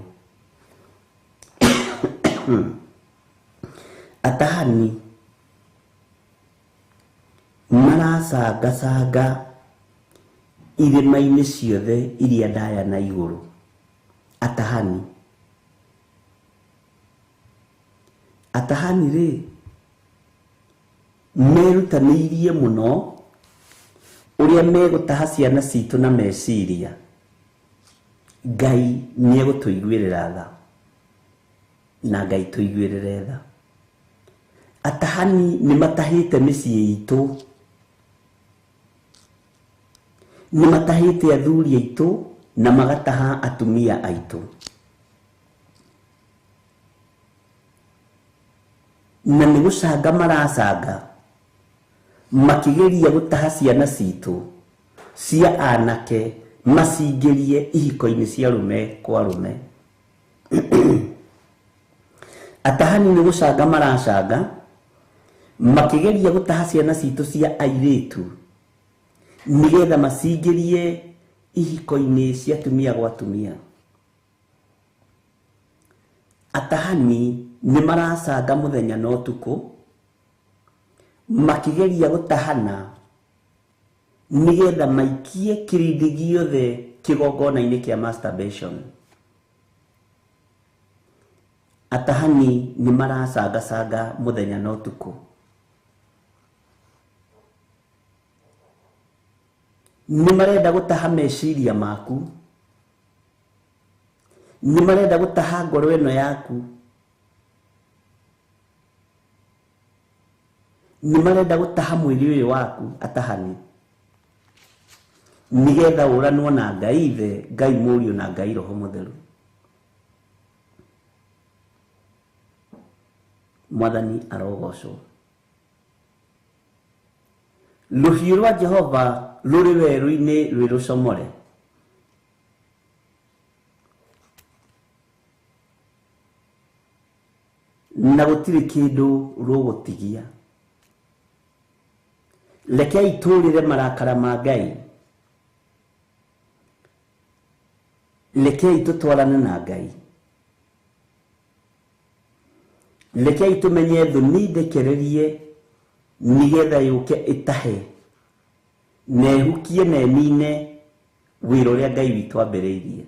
Atahani maracangacanga irĩma-inĩ ciothe iria ndaya na igũrũ. Atahani, atahani rĩ merutanĩirie mũno ũrĩa megũtaha ciana citũ na meciria. Ngai nĩegũtũiguĩrĩra tha, na Ngai tũiguĩrĩre tha. Atahani nĩ matahĩte mĩciĩ itũ, nĩ matahĩte athuri aitũ na magataha atumia aitũ. Na nĩ gũcanga maracanga makĩgeria gũtaha ciana citũ cia anake macingĩrie ihiko-inĩ cia rũme kwa rũme. Atahani nĩ gũcanga maracanga makĩgeria gũtaha ciana citũ cia airĩtu nĩgetha macingĩrie ihiko-inĩ cia atumia gwa atumia. Atahani nĩ maracanga mũthenya na ũtukũ makĩgeria gũtahana nĩgetha maikie kĩrĩndĩ gĩothe kĩgongona-inĩ kĩa masturbation. Atahani nĩ maracangacanga mũthenya na ũtukũ. Nĩ marenda gũtaha meciria maku, nĩ marenda gũtaha ngoro ĩno yaku, nĩ marenda gũtaha mwĩrĩ ũyũ waku. Atahani nĩgetha ũranwo na Ngai Ithe, Ngai Mũriũ na Ngai Roho Mũtheru. Mwathani arogocwo. Rũhiũ rwa Jehova rũrĩ werũ-inĩ rwĩ rũcomore, Na gũtirĩ kĩndũ rũgũtigia. Rekei tũrĩre marakara ma Ngai. Rekei tũtwarane na Ngai. Rekei tũmenye thũ nĩ ndekererie nĩgetha yũke ĩtahe na ĩhukie na ĩnine wĩra ũrĩa Ngai witũ ambĩrĩirie.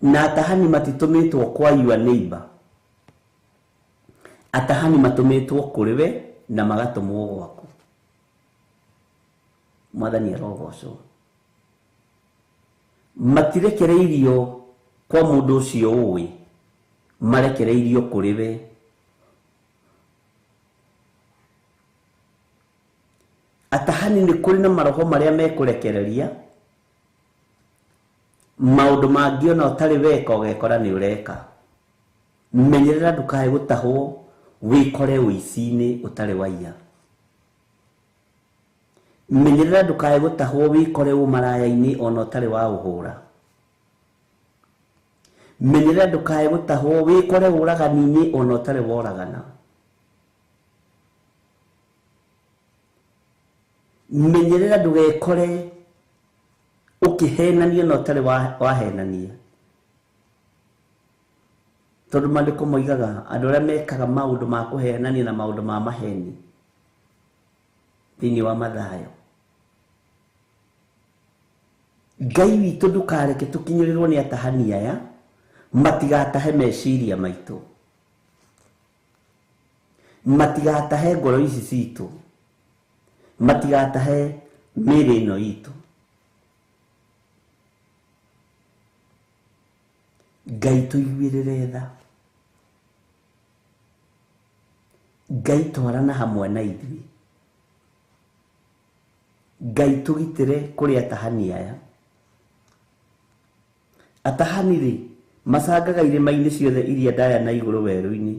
Na atahani matitũmĩtwo kwa your neighbor. Atahani matũmĩtwo kũrĩ we na magatũmwo gwaku. Mwathani arogocwo. Matirekereirio kwa mũndũ ũcio ũĩ, marekereirio kũrĩ we. Atahani nĩ kũrĩ na maroho marĩa mekũrekereria maũndũ mangĩ ona ũtarĩ weka ũgekora nĩ ũreka. Menyerera ndũkae gũtahwo wĩkore ũici-inĩ ũtarĩ waiya. Menyerera ndũkae gũtahwo wĩkore ũmaraya-inĩ ona ũtarĩ wa ũhũra. Menyerera ndũkae gũtahwo wĩkore ũragani-inĩ ona ũtarĩ woragana. Menyerera ndũgekore ũkĩhenania na ũtarĩ wahenania. Tondũ maandĩko moigaga andũ arĩa mekaga maũndũ ma kũhenania na maũndũ ma maheni thĩinĩ wa Mathayo. Ngai witũ ndũkareke tũkinyĩrĩrwo nĩ atahani aya matigatahe meciria maitũ, matigatahe ngoro ici citũ, matigatahe mĩĩrĩ ĩno itũ. Ngai tũiguĩrĩre tha. Ngai twarana hamwe na ithuĩ. Ngai tũgitĩre kũrĩ atahani aya. Atahani rĩ macangaga irĩma-inĩ ciothe iria ndaya na igũrũ werũ-inĩ,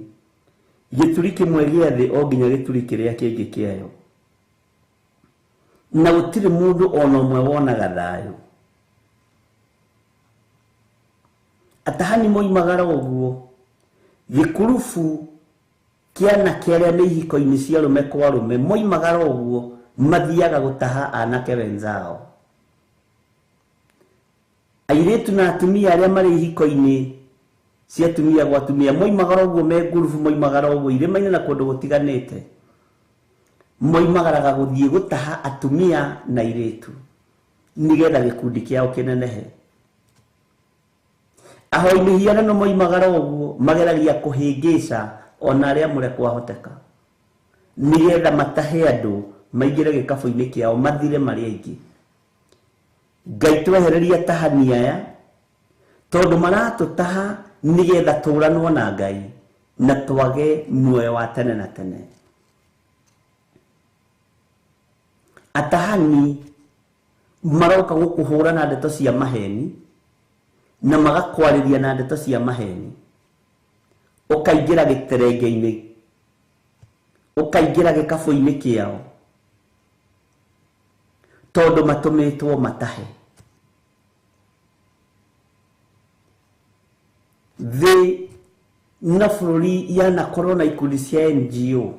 gĩturi kĩmwe gĩa thĩ o nginya gĩturi kĩrĩa kĩngĩ kĩayo, na gũtirĩ mũndũ ona ũmwe wonaga thayũ. Atahani moimagara ũguo gĩkurubu kĩa anake arĩa me ihiko-inĩ cia arũme kwa arũme moimagara ũguo mathiaga gũtaha anake wenzao. Airĩtu na atumia arĩa marĩ ihiko-inĩ cia atumia gwa atumia moimagara ũguo me ngurubu, moimagara ũguo irĩma-inĩ na kũndũ gũtiganĩte, moimagaraga gũthiĩ gũtaha atumia na airĩtu nĩgetha gĩkundi kĩao kĩnenehe. Ahoi mĩhianano moimagara ũguo mageragia kũhĩngĩca ona arĩa mũre kwahoteka nĩgetha matahe andũ maingĩre gĩkabũ-inĩ kĩao mathire marĩ aingĩ. Ngai twehererie atahani aya tondũ maratũtaha nĩgetha tũranwo na Ngai na twage muoyo wa tene na tene. Atahani maroka gũkũhũra na ndeto cia maheni na magakwarĩria na ndeto cia maheni, ũkaingĩra gĩterenge-inĩ, ũkaingĩra gĩkabũ-inĩ kĩao tondũ matũmĩtwo matahe. Thĩ na bũrũri yanakorwo na ikundi cia NGO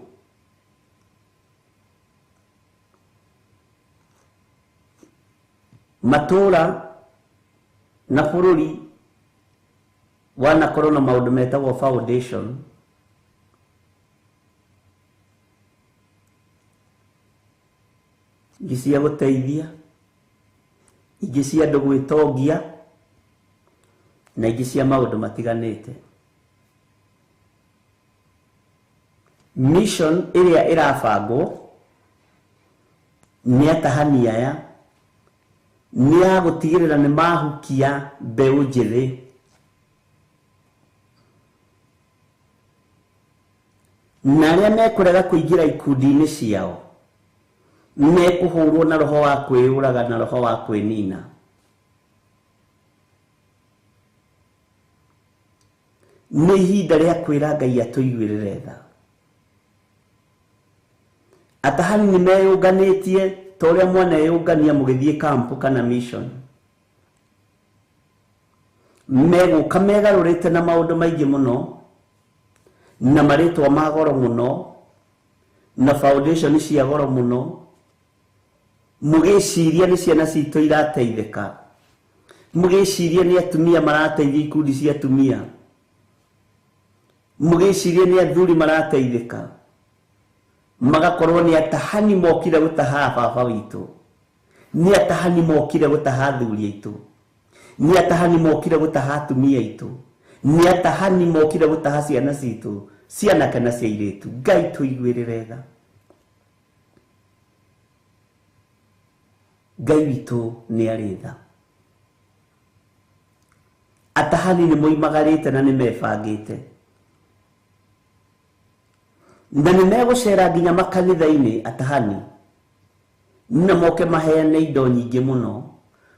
matũra na bũrũri wanakorwo na maũndũ metagwo foundation. Ingĩ cia gũteithia, ingĩ cia andũ gwĩtongia, na ingĩ cia maũndũ matiganĩte. Mission ĩrĩa ĩrabangwo nĩ atahani aya nĩ ya gũtigĩrĩra nĩ mahukia mbeũ njĩthĩ na arĩa mekũrega kũingĩra ikundi-inĩ ciao mekũhũrwo na roho wa kwĩyũraga na roho wa kwĩnina. Nĩ ihinda rĩa kwĩra Ngai atũiguĩrĩre tha. Atahani nĩ meyũnganĩtie ta ũrĩa mwaneyũngania mũgĩthiĩ kampu kana mission. Megũka megarũrĩte na maũndũ maingĩ mũno Na marĩtwa ma goro mũno na foundation cia goro mũno, mũgĩciria nĩ ciana citũ irateithĩka, mũgĩciria nĩ atumia marateithia ikundi cia atumia, mũgĩciria nĩ athuri marateithĩka, magakorwo nĩ atahani mokire gũtaha baba witũ, nĩ atahani mokire gũtaha athuri aitũ, nĩ atahani mokire gũtaha atumia aitũ, nĩ atahani mokire gũtaha ciana citũ, ciana kana cia airĩtu. Ngai tũiguĩrĩre tha. Ngai witũ nĩ arĩ tha. Atahani nĩ moimagarĩte na nĩ mebangĩte, na nĩ megũcera nginya makanitha-inĩ atahani, na moke maheane indo nyingĩ mũno,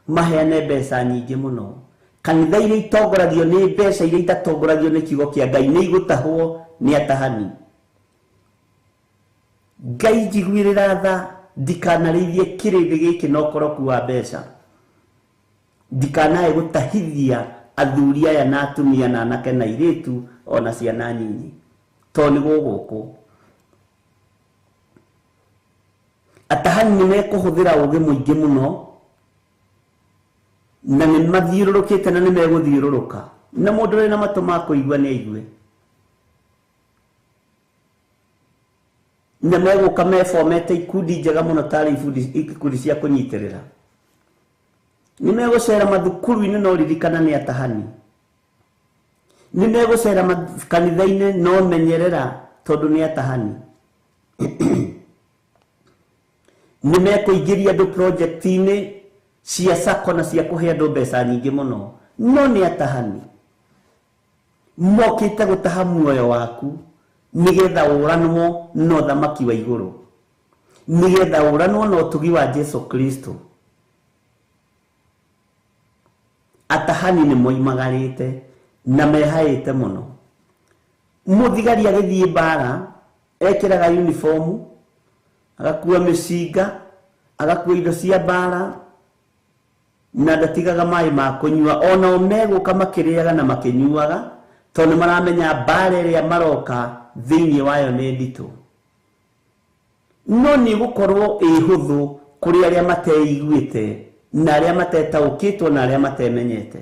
maheane mbeca nyingĩ mũno. Kanitha iria itongoragio nĩ mbeca, iria itatongoragio nĩ kiugo kĩa Ngai, nĩ igũtahwo nĩ atahani. Ngai njiguĩrĩra tha, ndikanarĩithie kĩrĩndĩ gĩkĩ na ũkoroku wa mbeca, ndikanae gũtahithia athuri aya na atumia na anake na airĩtu ona ciana nyinyi, tondũ nĩ gũgũkũ. Atahani nĩ mekũhũthĩra ũũgĩ mũingĩ mũno, na nĩ mathiũrũrũkĩte na nĩ megũthiũrũrũka, na mũndũ ũrĩ na matũ ma kũigua nĩ aigue. Na megũka mebomete ikundi njega mũno tarĩ ikundi cia kũnyitĩrĩra. Nĩ megũcera mathukuru-inĩ no ririkana nĩ atahani. Nĩ megũcera kanitha-inĩ no menyerera tondũ nĩ atahani. Nĩ mekũingĩria andũ project-inĩ cia sacco na cia kũhe andũ mbeca nyingĩ mũno, no nĩ atahani. Mokĩte gũtaha muoyo waku nĩgetha ũranwo na ũthamaki wa igũrũ, nĩgetha ũranwo na ũtugi wa Jesu Kristo. Atahani nĩ moimagarĩte na mehaĩte mũno. Mũthigari agĩthiĩ mbara ekĩraga uniform, agakua mĩcinga, agakua indo cia mbara, na ndatigaga maĩ ma kũnyua. Onao megũka makĩrĩaga na makĩnyuaga, tondũ nĩ maramenya mbara ĩrĩa maroka thĩinĩ wayo nĩ nditũ. No nĩ gũkorwo ĩ hũthũ kũrĩ arĩa mateiguĩte na arĩa matetaũkĩtwo na arĩa matemenyete.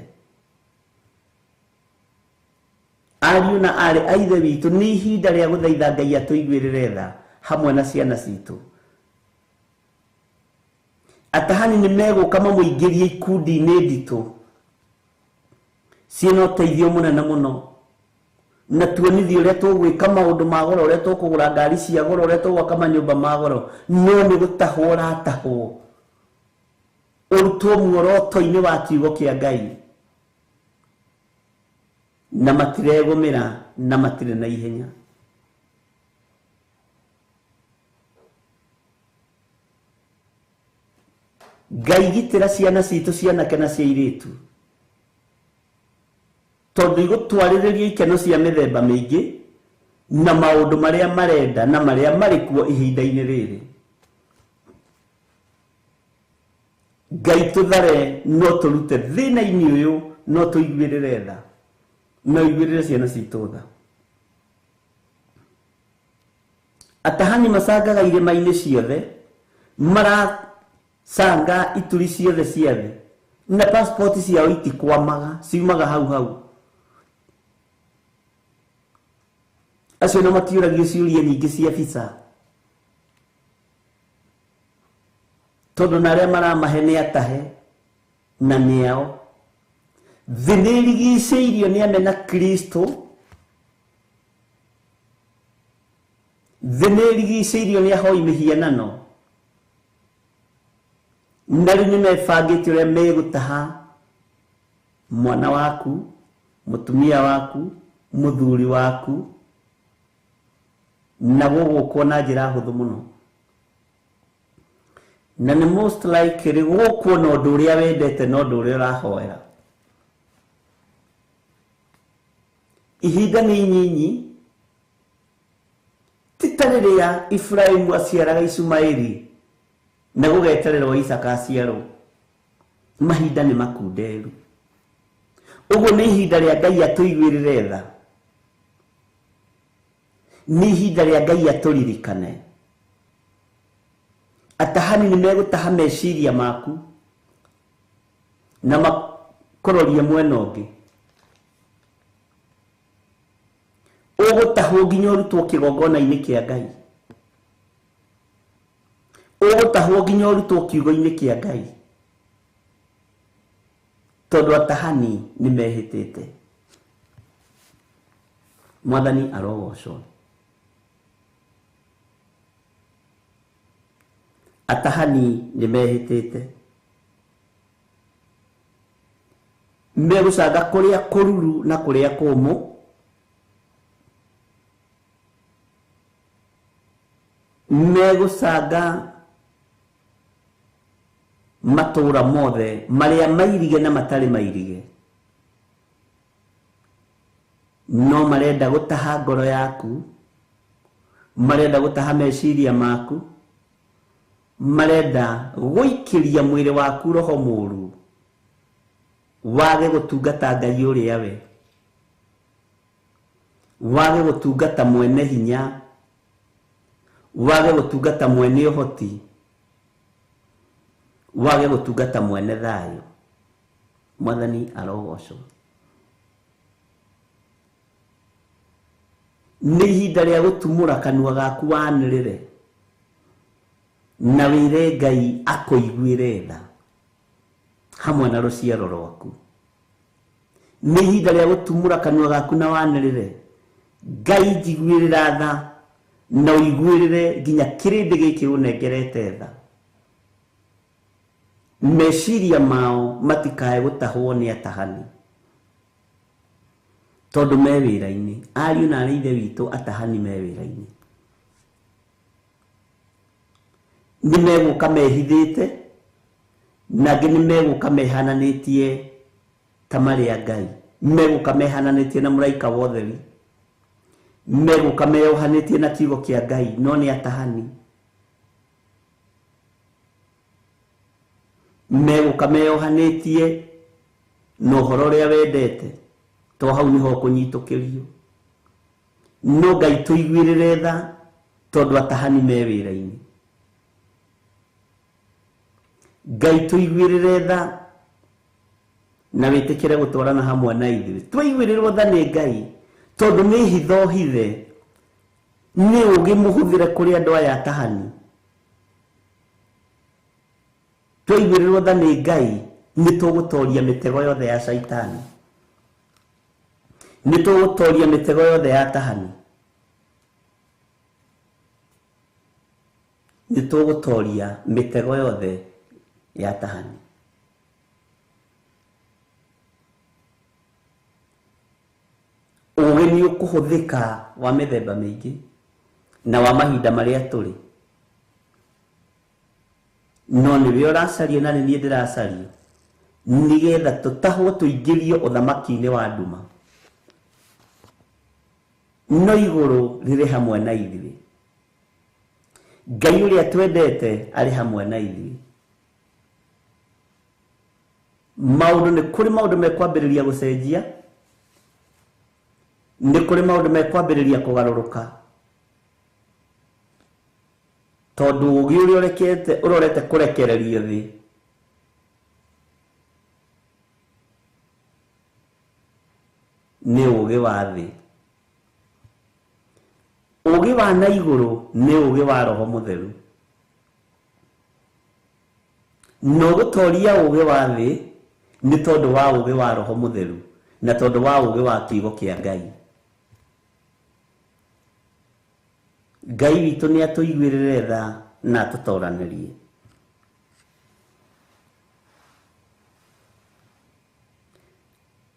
Ariũ na aarĩ a Ithe witũ, nĩ ihinda rĩa gũthaitha Ngai atũiguĩrĩre tha hamwe na ciana citũ. Atahani nĩ megũka mamũingĩrie ikundi-inĩ nditũ ciĩna ũteithio mũnene mũno, na tuonithie ũrĩa tũgwĩka maũndũ ma goro, ũrĩa tũkũgũra ngari cia goro, ũrĩa tũgwaka manyũmba ma goro, no nĩ gũtahwo ũratahwo, ũrutwo muoroto-inĩ wa kiugo kĩa Ngai, na matiregũmĩra na matirĩ na ihenya. Ngai gitĩra ciana citũ cia anake na cia airĩtu, tondũ igũtwarĩrĩria ikeno cia mĩthemba mĩingĩ na maũndũ marĩa marenda na marĩa marĩ kuo ihinda-inĩ rĩrĩ. Ngai tũthare, no tũrute thĩna-inĩ ũyũ, no tũiguĩrĩre tha, no iguĩrĩre ciana citũ tha. Atahani macangaga irĩma-inĩ ciothe, maracanga ituri ciothe cia thĩ, na passport ciao itikwamaga, ciumaga hau hau. Acio no matiũragio ciũria nyingĩ cia visa, tondũ na arĩa maramahe nĩ atahe na nĩ ao. Thĩ nĩ ĩrigicĩirio nĩ amena Kristo, thĩ nĩ ĩrigicĩirio nĩ ahoi mĩhianano, na rĩu nĩ mebangĩte ũrĩa megũtaha mwana waku, mũtumia waku, mũthuri waku, na gũgũkwo na njĩra hũthũ mũno. Na nĩ most likely gũkwo na ũndũ ũrĩa wendete na ũndũ ũrĩa ũrahoera. Ihinda nĩ inyinyi, ti ta rĩrĩa Iburahĩmu aciaraga Ishumaeli na gũgetererwo Isaka aciarwo. Mahinda nĩ makunderu. Ũguo nĩ ihinda rĩa Ngai atũiguĩrĩre tha. Nĩ ihinda rĩa Ngai atũririkane. Atahani nĩ megũtaha meciria maku na makũrorie mwena ũngĩ. Ũgũtahwo nginya ũrutwo kĩgongona-inĩ kĩa Ngai. Ũgũtahwo nginya ũrutwo kiugo-inĩ kĩa Ngai. Tondũ atahani nĩ mehĩtĩte. Mwathani arogocwo. Atahani nĩ mehĩtĩte. Megũcanga kũrĩa kũruru na kũrĩa kũmũ. Megũcanga matũũra mothe marĩa mairige na matarĩ mairige. No marenda gũtaha ngoro yaku, marenda gũtaha meciria maku, marenda gũikĩria mwĩrĩ waku roho mũũru wage gũtungata Ngai ũrĩa we, wage gũtungata mwene hinya, wage gũtungata mwene ũhoti, wage gũtungata mwene thayũ. Mwathani arogocwo. Nĩ ihinda rĩa gũtumũra kanua gaku wanĩrĩre na wĩre Ngai akũiguĩre tha hamwe na rũciaro rwaku. Nĩ ihinda rĩa gũtumũra kanua gaku na wanĩrĩre Ngai njiguĩrĩra tha na ũiguĩrĩre nginya kĩrĩndĩ gĩkĩ ũnengerete tha. Meciria mao matikae gũtahwo nĩ atahani tondũ me wĩra-inĩ. Ariũ na arĩ ithe witũ, atahani me wĩra-inĩ. Nĩ megũka mehithĩte na angĩ nĩ megũka mehananĩtie ta marĩ a Ngai. Megũka mehananĩtie na mũraika wa ũtheri. Megũka meyohanĩtie na kiugo kĩa Ngai, no nĩ atahani. Megũka meyohanĩtie na ũhoro ũrĩa wendete, to hau nĩho ũkũnyitũkĩrio. No Ngai tũiguĩrĩre tha tondũ atahani me wĩra-inĩ. Ngai tũiguĩrĩre tha na wĩtĩkĩre gũtwarana hamwe na ithuĩ. Twaiguĩrĩrwo tha nĩ Ngai tondũ nĩ hitho hithe, nĩ ũũgĩ mũhũthĩre kũrĩ andũ aya atahani. Twaiguĩrĩrwo tha nĩ Ngai nĩ tũgũtoria mĩtego yothe ya caitani. Nĩ tũgũtoria mĩtego yothe ya atahani. Nĩ tũgũtoria mĩtego yothe ya atahani. Ũũgĩ nĩ ũkũhũthĩka wa mĩthemba mĩingĩ na wa mahinda marĩa tũrĩ. No nĩwe ũracario na nĩ niĩ ndĩracario nĩgetha tũtahwo tũingĩrio ũthamaki-inĩ wa nduma. No igũrũ rĩrĩ hamwe na ithuĩ. Ngai ũrĩa twendete arĩ hamwe na ithuĩ. Maũndũ nĩ kũrĩ maũndũ mekwambĩrĩria gũcenjia, nĩ kũrĩ maũndũ mekwambĩrĩria kũgarũrũka. Tondũ ũũgĩ ũrĩa ũrorete kũrekererio thĩ nĩ ũũgĩ wa thĩ. Ũũgĩ wa na igũrũ nĩ ũũgĩ wa Roho Mũtheru. Na ũgũtoria ũũgĩ wa thĩ nĩ tondũ wa ũũgĩ wa Roho Mũtheru na tondũ wa ũũgĩ wa kiugo kĩa Ngai. Ngai witũ nĩ atũiguĩrĩre tha na atũtoranĩrie.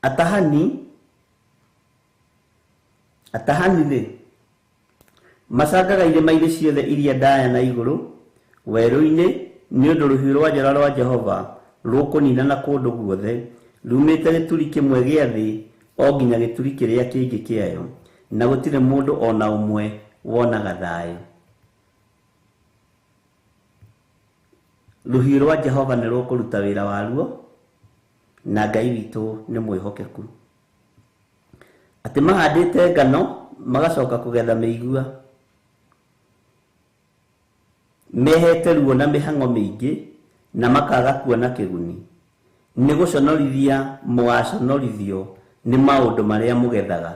Atahani rĩ macangaga irĩma-inĩ ciothe iria ndaya na igũrũ werũ-inĩ nĩ ũndũ rũhiũ rwa njora rwa Jehova rũkũninana kũndũ guothe rumĩte gĩturi kĩmwe gĩa thĩ o nginya gĩturi kĩrĩa kĩngĩ kĩayo, na gũtirĩ mũndũ o na ũmwe wonaga thayũ. Rũhiũ rwa Jehova nĩ rũkũruta wĩra waruo na Ngai witũ nĩ mwĩhokeku. Atĩ mahandĩte ngano magacoka kũgetha mĩigua. Mehete ruo na mĩhang'o mĩingĩ na makaga kuona kĩguni. Nĩ gũconorithia mũgaconorithio nĩ maũndũ marĩa mũgethaga,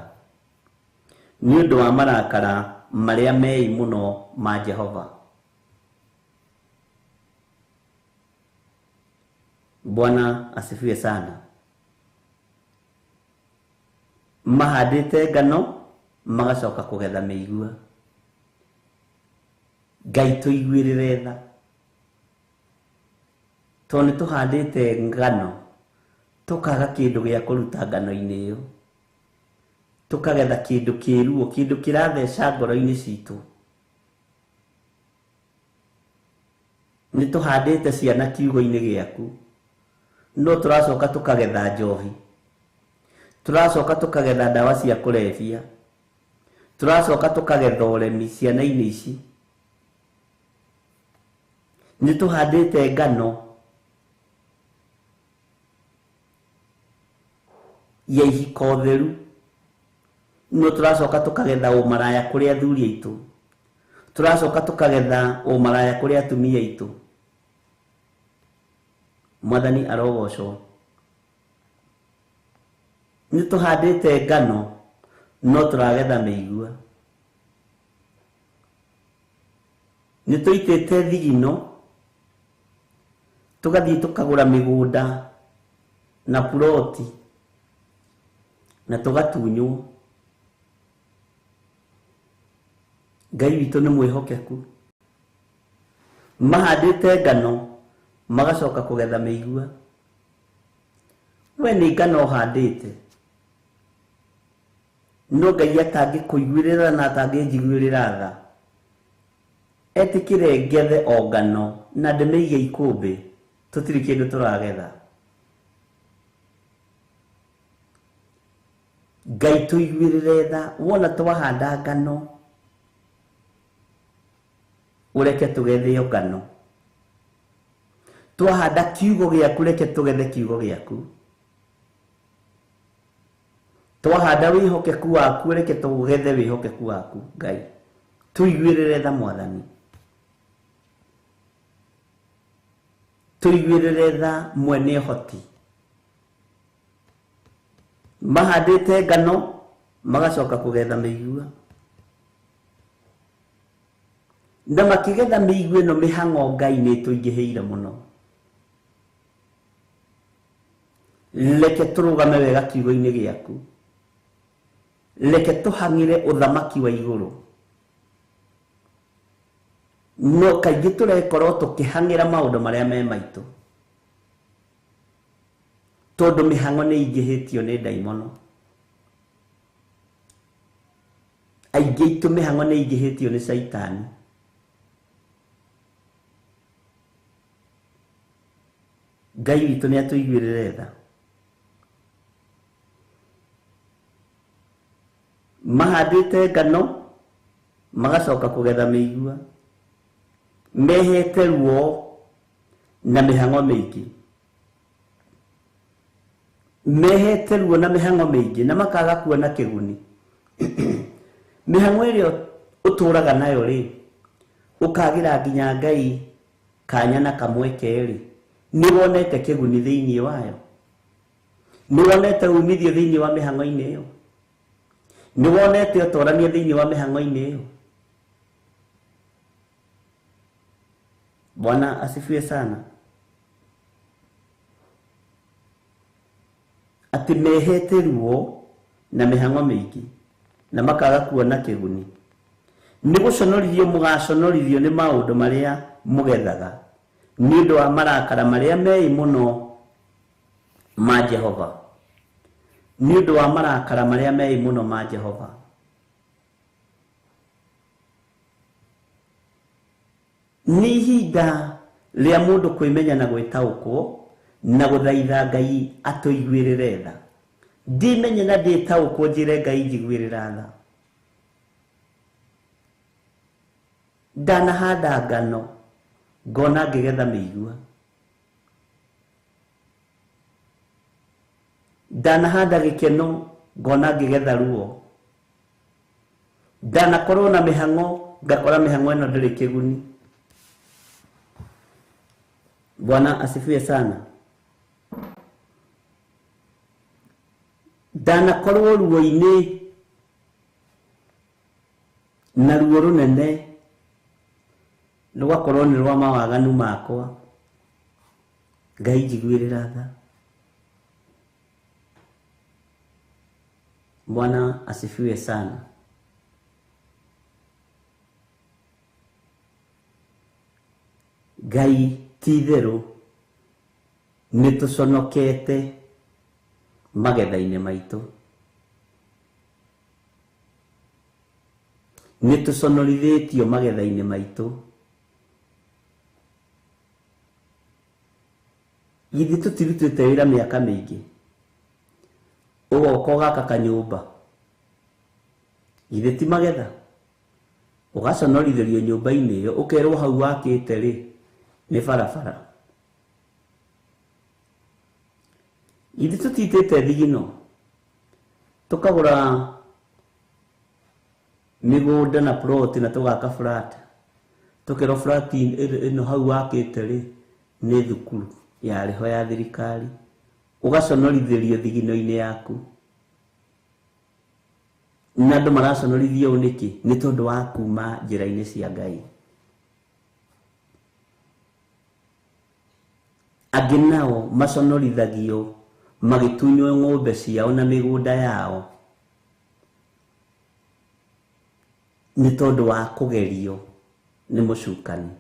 nĩ ũndũ wa marakara marĩa mei mũno ma Jehova. Bwana asifiwe sana. Mahandĩte ngano magacoka kũgetha mĩigua. Ngai tũiguĩrĩre tha, tondũ nĩ tũhandĩte ngano tũkaga kĩndũ gĩa kũruta ngano-inĩ ĩyo, tũkagetha kĩndũ kĩruo, kĩndũ kĩratheca ngoro-inĩ citũ. Nĩ tũhandĩte ciana kiugo-inĩ gĩaku, no tũracoka tũkagetha njohi, tũracoka tũkagetha ndawa cia kũrebia, tũracoka tũkagetha ũremi ciana-inĩ ici. Nĩ tũhandĩte ngano ya ihiko theru, no tũracoka tũkagetha ũmaraya kũrĩ athuri aitũ, tũracoka tũkagetha ũmaraya kũrĩ atumia aitũ. Mwathani arogocwo. Nĩ tũhandĩte ngano no tũragetha mĩigua. Nĩ tũitĩte thigino, tũgathiĩ tũkagũra mĩgũnda na puroti na tũgatunywo. Ngai witũ nĩ mwĩhokeku. Mahandĩte ngano magacoka kũgetha mĩigua. We nĩ ngano ũhandĩte, no Ngai atangĩkũiguĩrĩra na atangĩnjiguĩrĩra tha, etĩkĩre ngethe o ngano na ndĩmĩige ikũmbĩ, tũtirĩ kĩndũ tũragetha. Ngai tũiguĩrĩre tha, wona twahanda ngano ũreke tũgethe o ngano, twahanda kiugo gĩaku reke tũgethe kiugo gĩaku, twahanda wĩhokeku waku reke tũgethe wĩhokeku waku. Ngai tũiguĩrĩre tha Mwathani, tũiguĩrĩre tha mwene ũhoti. Mahandĩte ngano magacoka kũgetha mĩigua, na makĩgetha mĩigua ĩno mĩhang'o Ngai nĩ ĩtũingĩhĩire mũno. Reke tũrũgame wega kiugo-inĩ gĩaku, reke tũhang'ĩre ũthamaki wa igũrũ. No kaingĩ tũrekorwo tũkĩhang'ĩra maũndũ marĩa me maitũ, tondũ mĩhang'o nĩ ĩingĩhĩtio nĩ ndaimono. Aingĩ aitũ mĩhang'o nĩ ĩingĩhĩtio nĩ caitani. Ngai witũ nĩ atũiguĩrĩre tha. Mahandĩte ngano magacoka kũgetha mĩigua, mehete ruo na mĩhang'o mĩingĩ, mehete ruo na mĩhang'o mĩingĩ na makaga kuona kĩguni. Mĩhang'o ĩrĩa ũtũraga nayo rĩ, ũkagĩra nginya Ngai kanya na kamweke rĩ, nĩ wonete kĩguni thĩinĩ wayo, nĩ wonete umithio thĩinĩ wa mĩhang'o-inĩ ĩyo, nĩ wonete ũtorania thĩinĩ wa mĩhang'o-inĩ ĩyo. Bwana asifiwe sana. Atĩ mehete ruo na mĩhang'o mĩingĩ na makaga kuona kĩguni. Nĩ gũconorithio mũgaconorithio nĩ maũndũ marĩa mũgethaga, nĩ ũndũ wa marakara marĩa mei mũno ma Jehova, nĩ ũndũ wa marakara marĩa mei mũno ma Jehova. Nĩ ihinda rĩa mũndũ kwĩmenya na gwĩtaũkwo na gũthaitha Ngai atũiguĩrĩre tha. Ndimenye na ndĩtaũkwo njĩre Ngai njiguĩrĩra tha. Ndanahanda ngano ngona ngĩgetha mĩigua, ndanahanda gĩkeno ngona ngĩgetha ruo, Ndanakorwo na mĩhang'o ngakora mĩhang'o ĩno ndĩrĩ kĩguni. Bwana asifiwe sana. Ndanakorwo ruo-inĩ na ruo rũnene rũgakorwo nĩ rwa mawaganu makwa. Ngai njiguĩrĩra tha. Bwana asifiwe sana. Ngai ti itherũ nĩ tũconokete magetha-inĩ maitũ, nĩ tũconorithĩtio magetha-inĩ maitũ. Githĩ tũtirutĩte wĩra mĩaka mĩingĩ, ũgoka ũgaka kanyũmba, githĩ ti magetha? Ũgaconorithĩrio nyũmba-inĩ ĩyo, ũkerwo hau wakĩte rĩ nĩ barabara. Githĩ tũtitĩte thigino, tũkagũra mĩgũnda na plot na tũgaka flat, tũkerwo flat ĩno hau wakĩte rĩ nĩ thukuru yarĩho ya thirikari, ũgaconorithĩrio thigino-inĩ yaku. Na andũ maraconorithio ũũ nĩkĩ? Nĩ tondũ wa kuma njĩra-inĩ cia Ngai. Angĩ nao maconorithagio magĩtunywo ng'ombe ciao na mĩgũnda yao nĩ tondũ wa kũgerio nĩ mũcukani.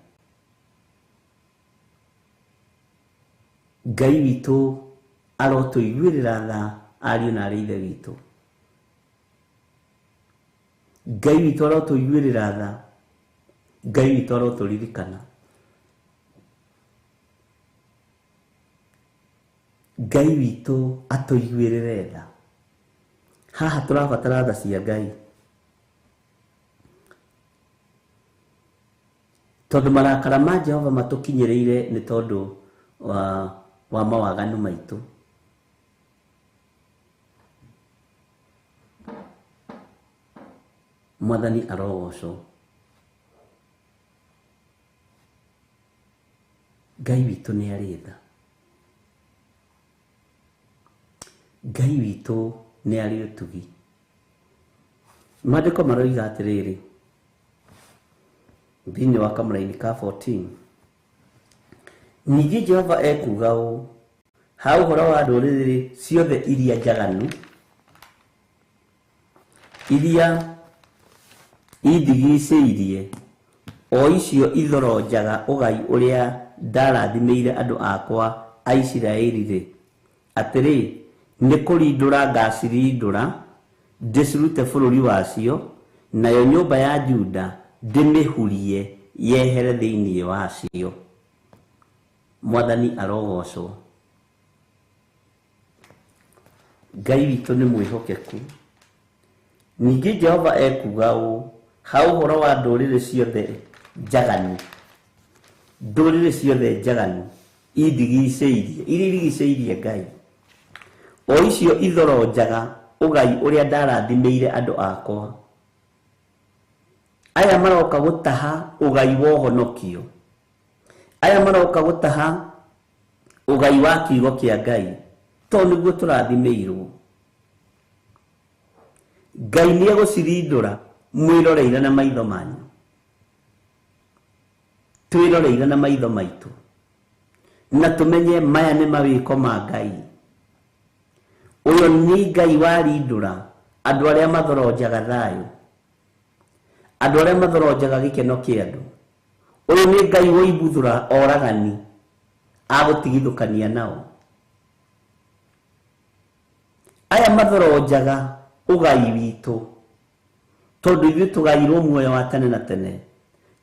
Ngai witũ arotũiguĩrĩra tha ariũ na arĩ ithe witũ. Ngai witũ arotũiguĩrĩra tha. Ngai witũ arotũririkana. Ngai witũ atũiguĩrĩre tha. Haha tũrabatara tha cia Ngai, tondũ marakara ma Jehova matũkinyĩrĩire nĩ tondũ wa mawaganu maitũ. Mwathani arogocwo. Ngai witũ nĩ arĩ tha. Ngai witũ nĩ arĩ ũtugi. Maandĩko maroiga atĩrĩrĩ thĩinĩ wa kamũraini ka 14, ningĩ Jehova ekuuga ũũ ha ũhoro wa ndũrĩrĩ ciothe iria njaganu, iria indigicĩirie, o icio ithoronjaga ũgai ũrĩa ndarathimĩire andũ akwa a Isiraeli-rĩ, atĩrĩ, nĩ kũrindũra ngacirindũra ndĩcirute bũrũri wacio, nayo nyũmba ya Juda ndĩmĩhurie yehere thĩinĩ wacio. Mwathani arogocwo. Ngai witũ nĩ mwĩhokeku. Ningĩ Jehova ekuuga ũũ ha ũhoro wa ndũrĩrĩ ciothe njaganu, ndũrĩrĩ ciothe njaganu indigicĩirie, iria irigicĩirie Ngai, o icio ithoronjaga ũgai ũrĩa ndarathimĩire andũ akwa. Aya maroka gũtaha ũgai wa ũhonokio, aya maroka gũtaha ũgai wa kiugo kĩa Ngai, tondũ nĩguo tũrathimĩirwo. Ngai nĩ egũcirindũra mwĩroreire na maitho manyu, twĩroreire na maitho maitũ, na tũmenye maya nĩ mawĩko ma Ngai. Ũyũ nĩ Ngai warindũra andũ arĩa mathoronjaga thayũ, andũ arĩa mathoronjaga gĩkeno kĩa andũ. Ũyũ nĩ Ngai woimbuthũra oragani agũtigithũkania nao. Aya mathoronjaga ũgai witũ, tondũ ithuĩ tũgairwo muoyo wa tene na tene,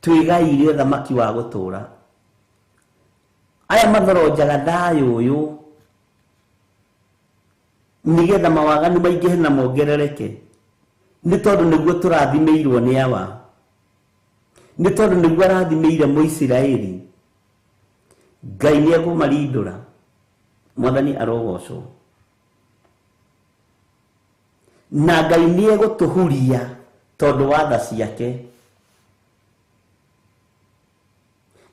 twĩgaire ũthamaki wa gũtũũra. Aya mathoronjaga thayũ ũyũ nĩgetha mawaganu maingĩhe na mongerereke, nĩ tondũ nĩguo tũrathimĩirwo nĩ awa, nĩ tondũ nĩguo arathimĩire Mũisiraeli. Ngai nĩ ekũmarindũra. Mwathani arogocwo. Na Ngai nĩ egũtũhuria Tondũ wa tha ciake.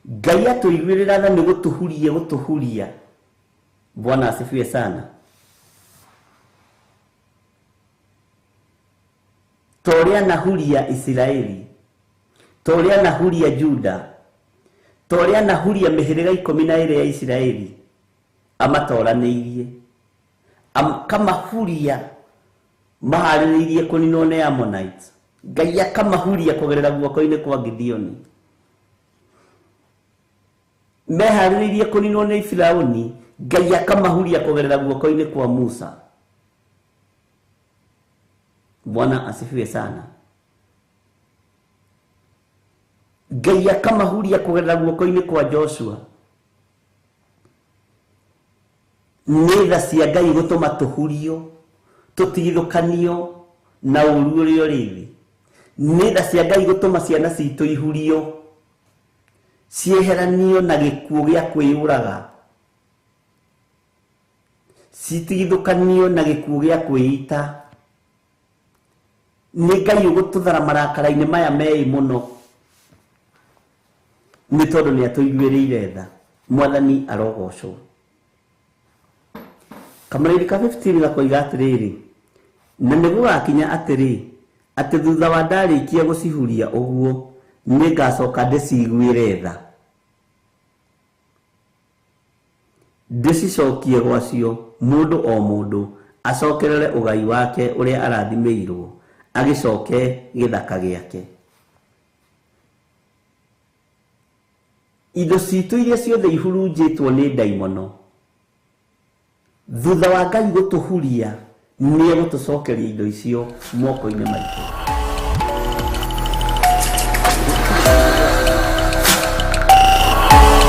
Ngai atũiguĩrĩra tha nĩ gũtũhuria gũtũhuria. Bwana asifiwe sana. Ta ũrĩa anahuria Isiraeli, ta ũrĩa anahuria Juda, ta ũrĩa anahuria mĩhĩrĩga 12 ya Isiraeli, amatoranĩirie, akamahuria maharĩrĩirie kũninwo nĩ Ammonites. Ngai akamahuria kũgerera guoko-inĩ kwa Gideoni. Meharĩrĩirie kũninwo nĩ Firauni, Ngai akamahuria kũgerera guoko-inĩ kwa Musa. Bwana asifiwe sana. Ngai akamahuria kũgerera guoko-inĩ kwa Joshua. Nĩ tha cia Ngai gũtũma tũhurio, tũtigithũkanio na ũru ũrĩa ũrĩ thĩ. Nĩ tha cia Ngai gũtũma ciana citũ ihurio, cieheranio na gĩkuũ gĩa kwĩyũraga, citigithũkanio na gĩkuũ gĩa kwĩita. Nĩ Ngai ũgũtũthara marakara-inĩ maya meĩ mũno, nĩ tondũ nĩ atũiguĩrĩire tha. Mwathani arogocwo. Kamũraini ka 15 gakoiga atĩrĩrĩ, na nĩ gũgakinya atĩrĩ, atĩ thutha wa ndarĩkia gũcihuria ũguo, nĩ ngacoka ndĩciguĩre tha, ndĩcicokie gwacio, mũndũ o mũndũ acokerere ũgai wake ũrĩa arathimĩirwo, agĩcoke gĩthaka gĩake. Indo citũ iria ciothe ihurunjĩtwo nĩ ndaimono, thutha wa Ngai gũtũhuria, nĩ egũtũcokeria indo icio moko-inĩ maitũ.